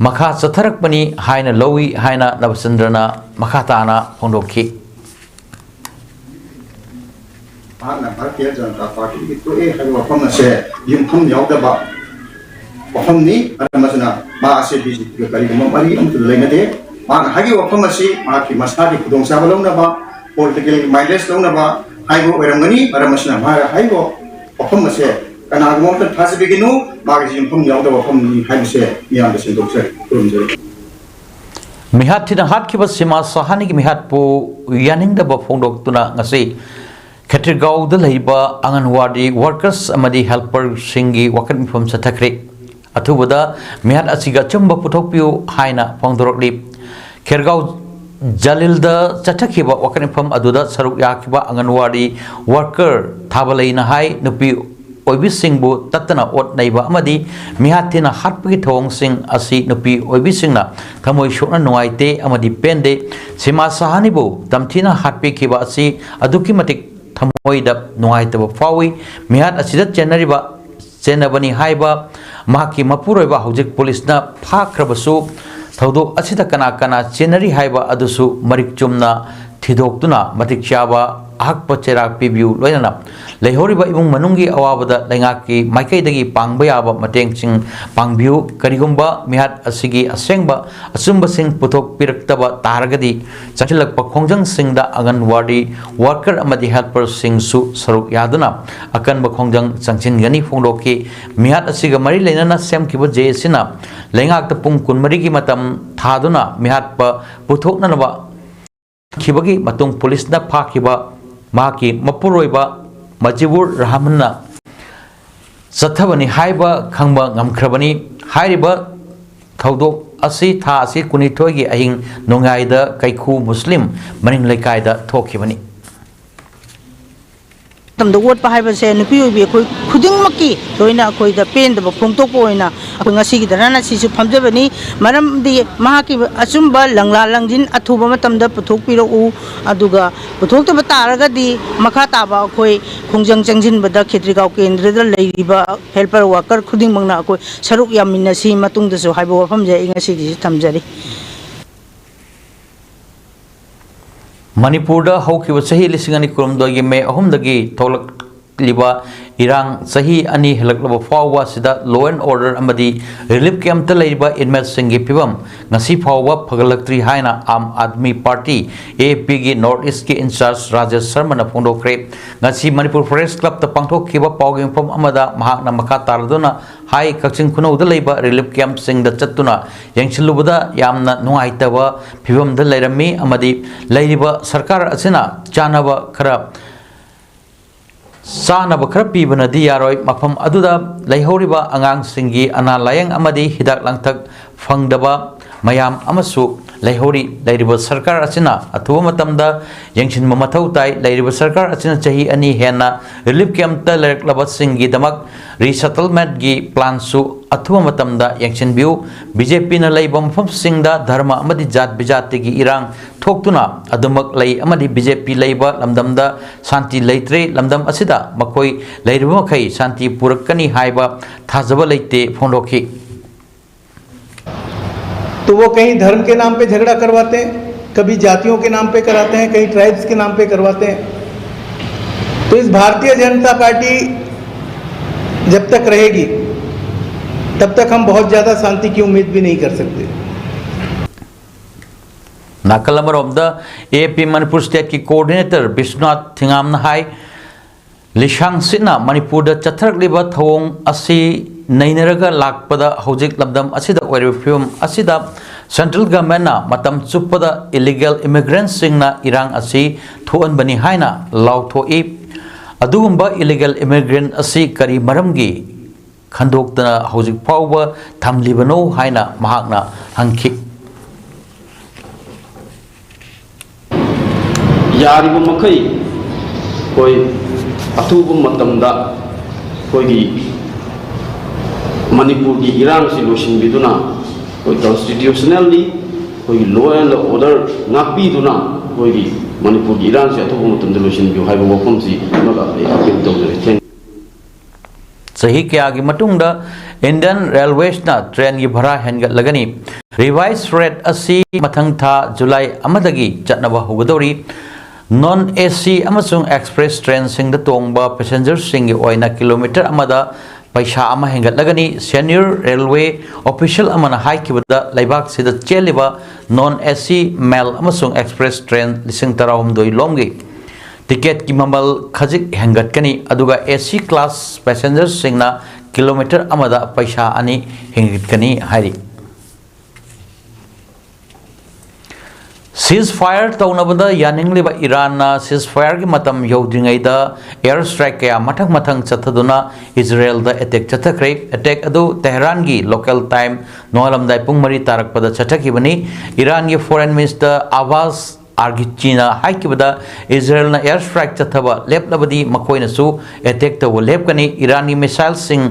ꯃꯈꯥ ꯆꯠꯊꯔꯛꯄꯅꯤ ꯍꯥꯏꯅ ꯂꯧꯏ ꯍꯥꯏꯅ ꯅꯕꯆꯟꯗ꯭ꯔꯅ ꯃꯈꯥ ꯇꯥꯅ ꯐꯣꯡꯗꯣꯛꯈꯤ꯫ ꯃꯍꯥꯛꯅ ꯚꯥꯔꯇꯤꯌ ꯖꯅꯇꯥ ꯄꯥꯔꯇꯤꯗꯒꯤ ꯇꯣꯛꯑꯦ ꯍꯥꯏꯕ ꯋꯥꯐꯝ ꯑꯁꯦ ꯌꯨꯝꯐꯝ ꯌꯥꯎꯗꯕ ꯋꯥꯐꯝꯅꯤ꯫ ꯃꯔꯝ ꯑꯁꯤꯅ ꯃꯥ ꯑꯁꯦ ꯕꯤ ꯖꯦ ꯄꯤꯒ ꯀꯔꯤꯒꯨꯝꯕ ꯃꯔꯤ ꯑꯃꯠꯇ ꯂꯩꯅꯗꯦ꯫ ꯃꯥꯅ ꯍꯥꯏꯈꯤꯕ ꯋꯥꯐꯝ ꯑꯁꯤ ꯃꯍꯥꯛꯀꯤ ꯃꯁꯥꯒꯤ ꯈꯨꯗꯣꯡꯆꯥꯕ ꯂꯧꯅꯕ, ꯄꯣꯂꯤꯇꯤꯀꯦꯜꯒꯤ ꯃꯥꯏꯂꯦꯖ ꯂꯧꯅꯕ ꯍꯥꯏꯕ ꯑꯣꯏꯔꯝꯒꯅꯤ꯫ ꯃꯔꯝ ꯑꯁꯤꯅ ꯃꯥꯅ ꯍꯥꯏꯔꯤꯕ ꯋꯥꯐꯝ ꯑꯁꯦ ꯀꯅꯥꯒꯨꯝꯕ ꯑꯃꯠꯇ ꯊꯥꯖꯕꯤꯒꯅꯨ꯫ ꯃꯥꯒꯤꯁꯤ ꯌꯨꯝꯐꯝ ꯌꯥꯎꯗꯕ ꯋꯥꯐꯝꯅꯤ ꯍꯥꯏꯕꯁꯦ ꯃꯤꯌꯥꯝꯗ ꯁꯦꯡꯗꯣꯛꯆꯔꯤ꯫ ꯈꯨꯔꯨꯝꯖꯔꯤ꯫ ꯃꯤꯍꯥꯠ ꯊꯤꯅ ꯍꯥꯠꯈꯤꯕ ꯁꯤꯃꯥ ꯁꯍꯥꯅꯤꯒꯤ ꯃꯤꯍꯥꯠꯄꯨ ꯌꯥꯅꯤꯡꯗꯕ ꯐꯣꯡꯗꯣꯛꯇꯨꯅ ꯉꯁꯤ ꯈꯦꯇ꯭ꯔꯤꯒꯥꯎꯗ ꯂꯩꯕ ꯑꯪꯒꯟꯋꯥꯗꯤ ꯋꯥꯔꯀꯔꯁ ꯑꯃꯗꯤ ꯍꯦꯜꯄꯔꯁꯤꯡꯒꯤ ꯋꯥꯀꯠ ꯃꯤꯐꯝ ꯆꯠꯊꯈ꯭ꯔꯦ꯫ ꯑꯊꯨꯕꯗ ꯃꯤꯍꯥꯠ ꯑꯁꯤꯒꯤ ꯑꯆꯨꯝꯕ ꯄꯨꯊꯣꯛꯄꯤꯌꯨ ꯍꯥꯏꯅ ꯐꯣꯡꯗꯣꯔꯛꯂꯤ꯫ ꯈꯦꯔꯒꯥꯎ ꯖꯂꯤꯜꯗ ꯆꯠꯊꯈꯤꯕ ꯋꯥꯀꯠ ꯃꯤꯐꯝ ꯑꯗꯨꯗ ꯁꯔꯨꯛ ꯌꯥꯈꯤꯕ ꯑꯪꯒꯟꯋꯥꯗꯤ ꯋꯥꯔꯀꯔ ꯊꯥꯕꯂꯩꯅ ꯍꯥꯏ, ꯅꯨꯄꯤ ꯑꯣꯏꯕꯤꯁꯤꯡꯕꯨ ꯇꯠꯇꯅ ꯑꯣꯠ ꯅꯩꯕ ꯑꯃꯗꯤ ꯃꯤꯍꯥꯠ ꯊꯤꯅ ꯍꯥꯠꯄꯒꯤ ꯊꯧꯑꯣꯡꯁꯤꯡ ꯑꯁꯤ ꯅꯨꯄꯤ ꯑꯣꯏꯕꯤꯁꯤꯡꯅ ꯊꯃꯣꯏ ꯁꯣꯛꯅ ꯅꯨꯡꯉꯥꯏꯇꯦ ꯑꯃꯗꯤ ꯄꯦꯟꯗꯦ꯫ ꯁꯤꯃꯥ ꯁꯍꯥꯅꯤꯕꯨ ꯇꯝꯊꯤꯅ ꯍꯥꯠꯄꯤꯈꯤꯕ ꯑꯁꯤ ꯑꯗꯨꯛꯀꯤ ꯃꯇꯤꯛ ꯊꯃꯣꯏꯗ ꯅꯨꯡꯉꯥꯏꯇꯕ ꯐꯥꯎꯏ꯫ ꯃꯤꯍꯥꯠ ꯑꯁꯤꯗ ꯆꯦꯟꯅꯔꯤꯕ, ꯆꯦꯟꯅꯕꯅꯤ ꯍꯥꯏꯕ ꯃꯍꯥꯛꯀꯤ ꯃꯄꯨꯔꯣꯏꯕ ꯍꯧꯖꯤꯛ ꯄꯨꯂꯤꯁꯅ ꯐꯥꯈ꯭ꯔꯕꯁꯨ, ꯊꯧꯗꯣꯛ ꯑꯁꯤꯗ ꯀꯅꯥ ꯀꯅꯥ ꯆꯦꯟꯅꯔꯤ ꯍꯥꯏꯕ ꯑꯗꯨꯁꯨ ꯃꯔꯤꯛ ꯆꯨꯝꯅ ꯊꯤꯗꯣꯛꯇꯨꯅ ꯃꯇꯤꯛ ꯆꯥꯕ ꯑꯍꯛꯄ ꯆꯩꯔꯥꯛ ꯄꯤꯕꯤꯌꯨ, ꯂꯣꯏꯅꯅ ꯂꯩꯍꯧꯔꯤꯕ ꯏꯃꯨꯡ ꯃꯅꯨꯡꯒꯤ ꯑꯋꯥꯕꯗ ꯂꯩꯉꯥꯛꯀꯤ ꯃꯥꯏꯀꯩꯗꯒꯤ ꯄꯥꯡꯕ ꯌꯥꯕ ꯃꯇꯦꯡꯁꯤꯡ ꯄꯥꯡꯕꯤꯌꯨ꯫ ꯀꯔꯤꯒꯨꯝꯕ ꯃꯤꯍꯥꯠ ꯑꯁꯤꯒꯤ ꯑꯁꯦꯡꯕ ꯑꯆꯨꯝꯕꯁꯤꯡ ꯄꯨꯊꯣꯛꯄꯤꯔꯛꯇꯕ ꯇꯥꯔꯒꯗꯤ, ꯆꯪꯁꯤꯜꯂꯛꯄ ꯈꯣꯡꯖꯪꯁꯤꯡꯗ ꯑꯪꯒꯟꯋꯥꯗꯤ ꯋꯥꯔꯀꯔ ꯑꯃꯗꯤ ꯍꯦꯜꯄꯔꯁꯤꯡꯁꯨ ꯁꯔꯨꯛ ꯌꯥꯗꯨꯅ ꯑꯀꯟꯕ ꯈꯣꯡꯖꯪ ꯆꯪꯁꯤꯟꯒꯅꯤ ꯐꯣꯡꯗꯣꯛꯈꯤ꯫ ꯃꯤꯍꯥꯠ ꯑꯁꯤꯒ ꯃꯔꯤ ꯂꯩꯅꯅ ꯁꯦꯝꯈꯤꯕ ꯖꯦ ꯑꯦꯁꯤꯅ ꯂꯩꯉꯥꯛꯇ ꯄꯨꯡ ꯀꯨꯟꯃꯔꯤꯒꯤ ꯃꯇꯝ ꯊꯥꯗꯨꯅ ꯃꯤꯍꯥꯠꯄ ꯄꯨꯊꯣꯛꯅꯅꯕ ꯈꯤꯕꯒꯤ ꯃꯇꯨꯡ ꯄꯨꯂꯤꯁꯅ ꯐꯥꯈꯤꯕ ꯃꯍꯥꯛꯀꯤ ꯃꯄꯨꯔꯣꯏꯕ ꯃꯖꯤꯕꯨꯔ ꯔꯍꯃꯟꯅ ꯆꯠꯊꯕꯅꯤ ꯍꯥꯏꯕ ꯈꯪꯕ ꯉꯝꯈ꯭ꯔꯕꯅꯤ꯫ ꯍꯥꯏꯔꯤꯕ ꯊꯧꯗꯣꯛ ꯑꯁꯤ ꯊꯥ ꯑꯁꯤ ꯀꯨꯟꯅꯤꯊꯣꯏꯒꯤ ꯑꯍꯤꯡ ꯅꯣꯡꯌꯥꯏꯗ ꯀꯩꯈꯨ ꯃꯨꯁꯂꯤꯝ ꯃꯅꯤꯡ ꯂꯩꯀꯥꯏꯗ ꯊꯣꯛꯈꯤꯕꯅꯤ꯫ ꯃꯇꯝꯗ ꯑꯣꯠꯄ ꯍꯥꯏꯕꯁꯦ ꯅꯨꯄꯤ ꯑꯣꯏꯕꯤ ꯑꯩꯈꯣꯏ ꯈꯨꯗꯤꯡꯃꯛꯀꯤ ꯂꯣꯏꯅ ꯑꯩꯈꯣꯏꯗ ꯄꯦꯟꯗꯕ ꯐꯣꯡꯗꯣꯛꯄ ꯑꯣꯏꯅ ꯑꯩꯈꯣꯏ ꯉꯁꯤꯒꯤ ꯙꯔꯅꯥ ꯑꯁꯤꯁꯨ ꯐꯝꯖꯕꯅꯤ꯫ ꯃꯔꯝꯗꯤ ꯃꯍꯥꯛꯀꯤ ꯑꯆꯨꯝꯕ ꯂꯪꯂꯥ ꯂꯪꯖꯤꯟ ꯑꯊꯨꯕ ꯃꯇꯝꯗ ꯄꯨꯊꯣꯛꯄꯤꯔꯛꯎ꯫ ꯑꯗꯨꯒ ꯄꯨꯊꯣꯛꯇꯕ ꯇꯥꯔꯒꯗꯤ ꯃꯈꯥ ꯇꯥꯕ ꯑꯩꯈꯣꯏ ꯈꯣꯡꯖꯪ ꯆꯪꯁꯤꯟꯕꯗ ꯈꯦꯇ꯭ꯔꯤꯒꯥꯎ ꯀꯦꯟꯗ꯭ꯔꯗ ꯂꯩꯔꯤꯕ helper worker ꯈꯨꯗꯤꯡꯃꯛꯅ ꯑꯩꯈꯣꯏ ꯁꯔꯨꯛ ꯌꯥꯃꯤꯟꯅꯁꯤ ꯃꯇꯨꯡꯗꯁꯨ ꯍꯥꯏꯕ ꯋꯥꯐꯝꯁꯦ ꯑꯩ ꯉꯁꯤꯒꯤꯁꯤ ꯊꯝꯖꯔꯤ꯫ ꯃꯅꯤꯄꯨꯔꯗ ꯍꯧꯈꯤꯕ ꯆꯍꯤ ꯂꯤꯁꯤꯡ ꯑꯅꯤ ꯀꯨꯟꯍꯨꯝꯗꯣꯏꯒꯤ ꯃꯦ ꯑꯍꯨꯝꯗꯒꯤ ꯊꯣꯛꯂꯛꯂꯤꯕ ꯏꯔꯥꯡ ꯆꯍꯤ ꯑꯅꯤ ꯍꯦꯜꯂꯛꯂꯕ ꯐꯥꯎꯕ ꯑꯁꯤꯗ law and order ꯑꯃꯗꯤ relief campꯇ ꯂꯩꯔꯤꯕ inmateꯁꯤꯡꯒꯤ ꯐꯤꯕꯝ ꯉꯁꯤ ꯐꯥꯎꯕ ꯐꯒꯠꯂꯛꯇ꯭ꯔꯤ ꯍꯥꯏꯅ ꯑꯥꯝ ꯑꯥꯗꯃꯤ ꯄꯥꯔꯇꯤ, AAPꯒꯤ North Eastꯀꯤ in charge ꯔꯥꯖꯦꯁ ꯁꯔꯃꯅ ꯐꯣꯡꯗꯣꯛꯈ꯭ꯔꯦ꯫ ꯉꯁꯤ ꯃꯅꯤꯄꯨꯔ Press Clubꯇ ꯄꯥꯡꯊꯣꯛꯈꯤꯕ ꯄꯥꯎꯒꯤ ꯃꯐꯝ ꯑꯃꯗ ꯃꯍꯥꯛꯅ ꯃꯈꯥ ꯇꯥꯔꯗꯨꯅ ꯍꯥꯏ, ꯀꯛꯆꯤꯡ ꯈꯨꯅꯧꯗ ꯂꯩꯕ relief campꯁꯤꯡꯗ ꯆꯠꯇꯨꯅ ꯌꯦꯡꯁꯤꯜꯂꯨꯕꯗ ꯌꯥꯝꯅ ꯅꯨꯡꯉꯥꯏꯇꯕ ꯐꯤꯕꯝꯗ ꯂꯩꯔꯝꯃꯤ ꯑꯃꯗꯤ ꯂꯩꯔꯤꯕ ꯁꯔꯀꯥꯔ ꯑꯁꯤꯅ ꯆꯥꯅꯕ ꯈꯔ, ꯆꯥꯅꯕ ꯈꯔ ꯄꯤꯕꯅꯗꯤ ꯌꯥꯔꯣꯏ꯫ ꯃꯐꯝ ꯑꯗꯨꯗ ꯂꯩꯍꯧꯔꯤꯕ ꯑꯉꯥꯡꯁꯤꯡꯒꯤ ꯑꯅꯥ ꯂꯥꯌꯦꯡ ꯑꯃꯗꯤ ꯍꯤꯗꯥꯛ ꯂꯥꯡꯊꯛ ꯐꯪꯗꯕ ꯃꯌꯥꯝ ꯑꯃꯁꯨ ꯂꯩꯍꯧꯔꯤ꯫ ꯂꯩꯔꯤꯕ ꯁꯔꯀꯥꯔ ꯑꯁꯤꯅ ꯑꯊꯨꯕ ꯃꯇꯝꯗ ꯌꯦꯡꯁꯤꯟꯕ ꯃꯊꯧ ꯇꯥꯏ꯫ ꯂꯩꯔꯤꯕ ꯁꯔꯀꯥꯔ ꯑꯁꯤꯅ ꯆꯍꯤ ꯑꯅꯤ ꯍꯦꯟꯅ relief campꯇ ꯂꯩꯔꯛꯂꯕꯁꯤꯡꯒꯤꯗꯃꯛ resettlementꯒꯤ planꯁꯨ ꯑꯊꯨꯕ ꯃꯇꯝꯗ ꯌꯦꯡꯁꯤꯟꯕꯤꯌꯨ꯫ BJPꯅ ꯂꯩꯕ ꯃꯐꯝꯁꯤꯡꯗ ꯙꯔꯃ ꯑꯃꯗꯤ ꯖꯥꯠ ꯕꯤꯖꯥꯠꯇꯒꯤ ꯏꯔꯥꯡ ꯊꯣꯛꯇꯨꯅ ꯑꯗꯨꯃꯛ ꯂꯩ ꯑꯃꯗꯤ BJP ꯂꯩꯕ ꯂꯝꯗꯝꯗ ꯁꯥꯟꯇꯤ ꯂꯩꯇ꯭ꯔꯦ꯫ ꯂꯝꯗꯝ ꯑꯁꯤꯗ ꯃꯈꯣꯏ ꯂꯩꯔꯤꯕ ꯃꯈꯩ ꯁꯥꯟꯇꯤ ꯄꯨꯔꯛꯀꯅꯤ ꯍꯥꯏꯕ ꯊꯥꯖꯕ ꯂꯩꯇꯦ ꯐꯣꯡꯗꯣꯛꯈꯤ꯫ तो वो कहीं धर्म के नाम पे झगड़ा करवाते हैं, कभी जातियों के नाम पे कराते हैं, कहीं ट्राइब्स के नाम पे करवाते हैं। तो इस भारतीय जनता पार्टी जब तक रहेगी, तब तक हम बहुत ज़्यादा शांति की उम्मीद भी नहीं कर सकते। ꯅꯥꯀꯜ ꯑꯃꯔꯣꯝꯗ, AAP ꯃꯅꯤꯄꯨꯔ stateꯀꯤ coordinator ꯕꯤꯁ꯭ꯋꯅꯥꯊ ꯊꯤꯉꯥꯝꯅ ꯍꯥꯏ, ꯂꯤꯁꯥꯡꯁꯤꯠꯅ ꯃꯅꯤꯄꯨꯔꯗ ꯆꯠꯊꯔꯛꯂꯤꯕ ꯊꯧꯑꯣꯡ ꯑꯁꯤ ꯅꯩꯅꯔꯒ ꯂꯥꯛꯄꯗ ꯍꯧꯖꯤꯛ ꯂꯝꯗꯝ ꯑꯁꯤꯗ ꯑꯣꯏꯔꯤꯕ ꯐꯤꯕꯝ ꯑꯁꯤꯗ central governmentꯅ ꯃꯇꯝ ꯆꯨꯞꯄꯗ illegal immigrantꯁꯤꯡꯅ ꯏꯔꯥꯡ ꯑꯁꯤ ꯊꯣꯛꯍꯟꯕꯅꯤ ꯍꯥꯏꯅ ꯂꯥꯎꯊꯣꯛꯏ꯫ ꯑꯗꯨꯒꯨꯝꯕ illegal immigrant ꯑꯁꯤ ꯀꯔꯤ ꯃꯔꯝꯒꯤ ꯈꯟꯗꯣꯛꯇꯅ ꯍꯧꯖꯤꯛ ꯐꯥꯎꯕ ꯊꯝꯂꯤꯕꯅꯣ ꯍꯥꯏꯅ ꯃꯍꯥꯛꯅ ꯍꯪꯈꯤ꯫ ꯌꯥꯔꯤꯕ ꯃꯈꯩ ꯑꯩꯈꯣꯏ ꯑꯊꯨꯕ ꯃꯇꯝꯗ ꯑꯩꯈꯣꯏꯒꯤ ꯃꯅꯤꯄꯨꯔꯒꯤ ꯏꯔꯥꯡꯁꯤ ꯂꯣꯏꯁꯤꯟꯕꯤꯗꯨꯅ, ꯑꯩꯈꯣꯏ constitutionally ꯑꯩꯈꯣꯏꯒꯤ law and order ꯉꯥꯛꯄꯤꯗꯨꯅ, ꯑꯩꯈꯣꯏꯒꯤ ꯃꯅꯤꯄꯨꯔꯒꯤ ꯏꯔꯥꯡꯁꯤ ꯑꯊꯨꯕ ꯃꯇꯝꯗ ꯂꯣꯏꯁꯤꯟꯕꯤꯌꯨ ꯍꯥꯏꯕ ꯋꯥꯐꯝꯁꯤ ꯑꯃꯒ ꯑꯩ appeal ꯇꯧꯖꯔꯤ꯫ Thank you꯫ ꯆꯍꯤ ꯀꯌꯥꯒꯤ ꯃꯇꯨꯡꯗ Indian Railwaysꯅ ꯇ꯭ꯔꯦꯟꯒꯤ ꯚꯔꯥ ꯍꯦꯟꯒꯠꯂꯒꯅꯤ꯫ Revised rate ꯑꯁꯤ ꯃꯊꯪ ꯊꯥ ꯖꯨꯂꯥꯏ ꯑꯃꯗꯒꯤ ꯆꯠꯅꯕ ꯍꯧꯒꯗꯧꯔꯤ꯫ Non-AC ꯑꯃꯁꯨꯡ express trainꯁꯤꯡꯗ ꯇꯣꯡꯕ passengerꯁꯤꯡꯒꯤ ꯑꯣꯏꯅ ꯀꯤꯂꯣꯃꯤꯇꯔ ꯑꯃꯗ ꯄꯩꯁꯥ ꯑꯃ ꯍꯦꯟꯒꯠꯂꯒꯅꯤ꯫ Senior railway official ꯑꯃꯅ ꯍꯥꯏꯈꯤꯕꯗ, ꯂꯩꯕꯥꯛꯁꯤꯗ ꯆꯦꯜꯂꯤꯕ non-AC mail ꯑꯃꯁꯨꯡ express train ꯂꯤꯁꯤꯡ ꯇꯔꯥꯍꯨꯝꯗꯣꯏ ꯂꯣꯝꯒꯤ ꯇꯤꯀꯦꯠꯀꯤ ꯃꯃꯜ ꯈꯖꯤꯛ ꯍꯦꯟꯒꯠꯀꯅꯤ, ꯑꯗꯨꯒ AC class passengerꯁꯤꯡꯅ ꯀꯤꯂꯣꯃꯤꯇꯔ ꯑꯃꯗ ꯄꯩꯁꯥ ꯑꯅꯤ ꯍꯦꯟꯒꯠꯀꯅꯤ ꯍꯥꯏꯔꯤ꯫ Ceasefire ꯇꯧꯅꯕꯗ ꯌꯥꯅꯤꯡꯂꯤꯕ ꯏꯔꯥꯟꯅ ceasefireꯒꯤ ꯃꯇꯝ ꯌꯧꯗ꯭ꯔꯤꯉꯩꯗ air strike ꯀꯌꯥ ꯃꯊꯪ ꯃꯊꯪ ꯆꯠꯊꯗꯨꯅ ꯏꯖꯔꯦꯜꯗ attack ꯆꯠꯊꯈ꯭ꯔꯦ꯫ Attack ꯑꯗꯨ ꯇꯦꯍꯔꯥꯟꯒꯤ local time ꯅꯣꯡꯉꯥꯜꯂꯝꯗꯥꯏ ꯄꯨꯡ ꯃꯔꯤ ꯇꯥꯔꯛꯄꯗ ꯆꯠꯊꯈꯤꯕꯅꯤ꯫ ꯏꯔꯥꯟꯒꯤ Foreign Minister ꯑꯕꯥꯁ ꯑꯥꯔꯒꯤꯆꯤꯅ ꯍꯥꯏꯈꯤꯕꯗ, ꯏꯖꯔꯦꯜꯅ air strike ꯆꯠꯊꯕ ꯂꯦꯞꯂꯕꯗꯤ ꯃꯈꯣꯏꯅꯁꯨ attack ꯇꯧꯕ ꯂꯦꯞꯀꯅꯤ꯫ ꯏꯔꯥꯟꯒꯤ missileꯁꯤꯡ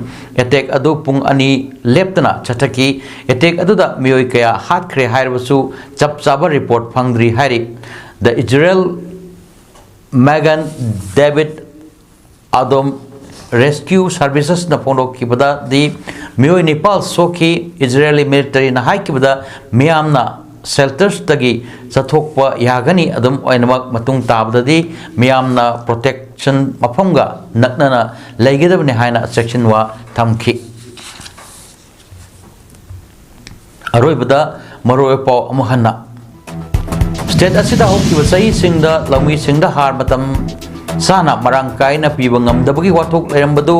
attack ꯑꯗꯨ ꯄꯨꯡ ꯑꯅꯤ ꯂꯦꯞꯇꯅ ꯆꯠꯊꯈꯤ꯫ Attack ꯑꯗꯨꯗ ꯃꯤꯑꯣꯏ ꯀꯌꯥ ꯍꯥꯠꯈ꯭ꯔꯦ ꯍꯥꯏꯔꯕꯁꯨ ꯆꯞ ꯆꯥꯕ report ꯐꯪꯗ꯭ꯔꯤ ꯍꯥꯏꯔꯤ꯫ The Israel Magen David Adom Rescue Servicesꯅ ꯐꯣꯡꯗꯣꯛꯈꯤꯕꯗꯗꯤ, ꯃꯤꯑꯣꯏ ꯅꯤꯄꯥꯜ ꯁꯣꯛꯈꯤ꯫ Israeli militaryꯅ ꯍꯥꯏꯈꯤꯕꯗ, ꯃꯤꯌꯥꯝꯅ sheltersꯇꯒꯤ ꯆꯠꯊꯣꯛꯄ ꯌꯥꯒꯅꯤ꯫ ꯑꯗꯨꯝ ꯑꯣꯏꯅꯃꯛ, ꯃꯇꯨꯡ ꯇꯥꯕꯗꯗꯤ ꯃꯤꯌꯥꯝꯅ protection ꯃꯐꯝꯒ ꯅꯛꯅꯅ ꯂꯩꯒꯗꯕꯅꯤ ꯍꯥꯏꯅ ꯆꯦꯛꯁꯤꯟꯋꯥ ꯊꯝꯈꯤ꯫ ꯑꯔꯣꯏꯕꯗ ꯃꯔꯨꯑꯣꯏꯕ ꯄꯥꯎ ꯑꯃꯨꯛ ꯍꯟꯅ꯫ State ꯑꯁꯤꯗ ꯍꯧꯈꯤꯕ ꯆꯍꯤꯁꯤꯡꯗ ꯂꯧꯃꯤꯁꯤꯡꯗ ꯍꯥꯔ ꯃꯇꯝ ꯆꯥꯅ ꯃꯔꯥꯡ ꯀꯥꯏꯅ ꯄꯤꯕ ꯉꯝꯗꯕꯒꯤ ꯋꯥꯊꯣꯛ ꯂꯩꯔꯝꯕꯗꯨ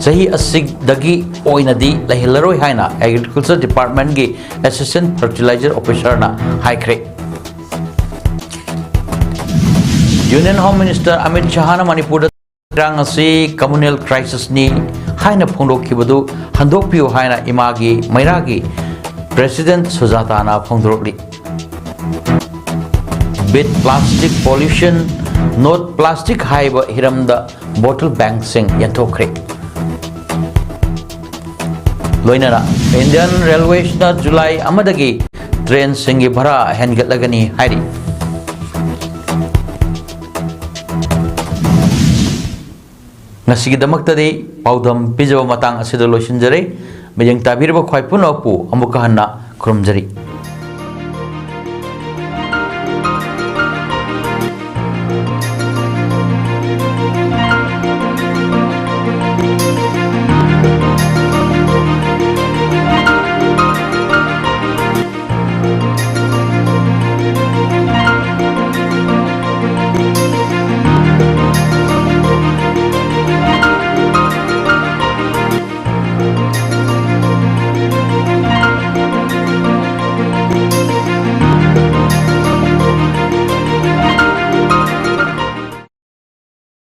ꯆꯍꯤ ꯑꯁꯤꯗꯒꯤ ꯑꯣꯏꯅꯗꯤ ꯂꯩꯍꯜꯂꯔꯣꯏ ꯍꯥꯏꯅ Agriculture Departmentꯀꯤ Assistant Fertilizer Officerꯅ ꯍꯥꯏꯈ꯭ꯔꯦ꯫ Union Home Minister ꯑꯃꯤꯠ ꯁꯍꯥꯅ ꯃꯅꯤꯄꯨꯔꯗ ꯏꯔꯥꯡ ꯑꯁꯤ communal crisisꯅꯤ ꯍꯥꯏꯅ ꯐꯣꯡꯗꯣꯛꯈꯤꯕꯗꯨ ꯍꯟꯗꯣꯛꯄꯤꯌꯨ ꯍꯥꯏꯅ ꯏꯃꯥꯒꯤ ꯃꯩꯔꯥꯒꯤ President ꯁꯨꯖꯥꯇꯥꯅ ꯐꯣꯡꯗꯣꯔꯛꯂꯤ꯫ B With plastic pollution, not plastic ꯍꯥꯏꯕ ꯍꯤꯔꯝꯗ ꯕꯣꯇꯜ ꯕꯦꯡꯁꯤꯡ ꯌꯦꯟꯊꯣꯛꯈ꯭ꯔꯦ꯫ ꯂꯣꯏꯅꯅ ꯏꯟꯗꯤꯌꯟ ꯔꯦꯜꯋꯦꯁꯅ ꯖꯨꯂꯥꯏ ꯑꯃꯗꯒꯤ ꯇ꯭ꯔꯦꯟꯁꯤꯡꯒꯤ ꯚꯔꯥ ꯍꯦꯟꯒꯠꯂꯒꯅꯤ ꯍꯥꯏꯔꯤ꯫ ꯉꯁꯤꯒꯤꯗꯃꯛꯇꯗꯤ ꯄꯥꯎꯗꯝ ꯄꯤꯖꯕ ꯃꯇꯥꯡ ꯑꯁꯤꯗ ꯂꯣꯏꯁꯤꯟꯖꯔꯦ꯫ ꯃꯤꯠꯌꯦꯡ ꯇꯥꯕꯤꯔꯤꯕ ꯈ꯭ꯋꯥꯏ ꯄꯨꯝꯅꯃꯛꯄꯨ ꯑꯃꯨꯛꯀ ꯍꯟꯅ ꯈꯨꯔꯨꯝꯖꯔꯤ꯫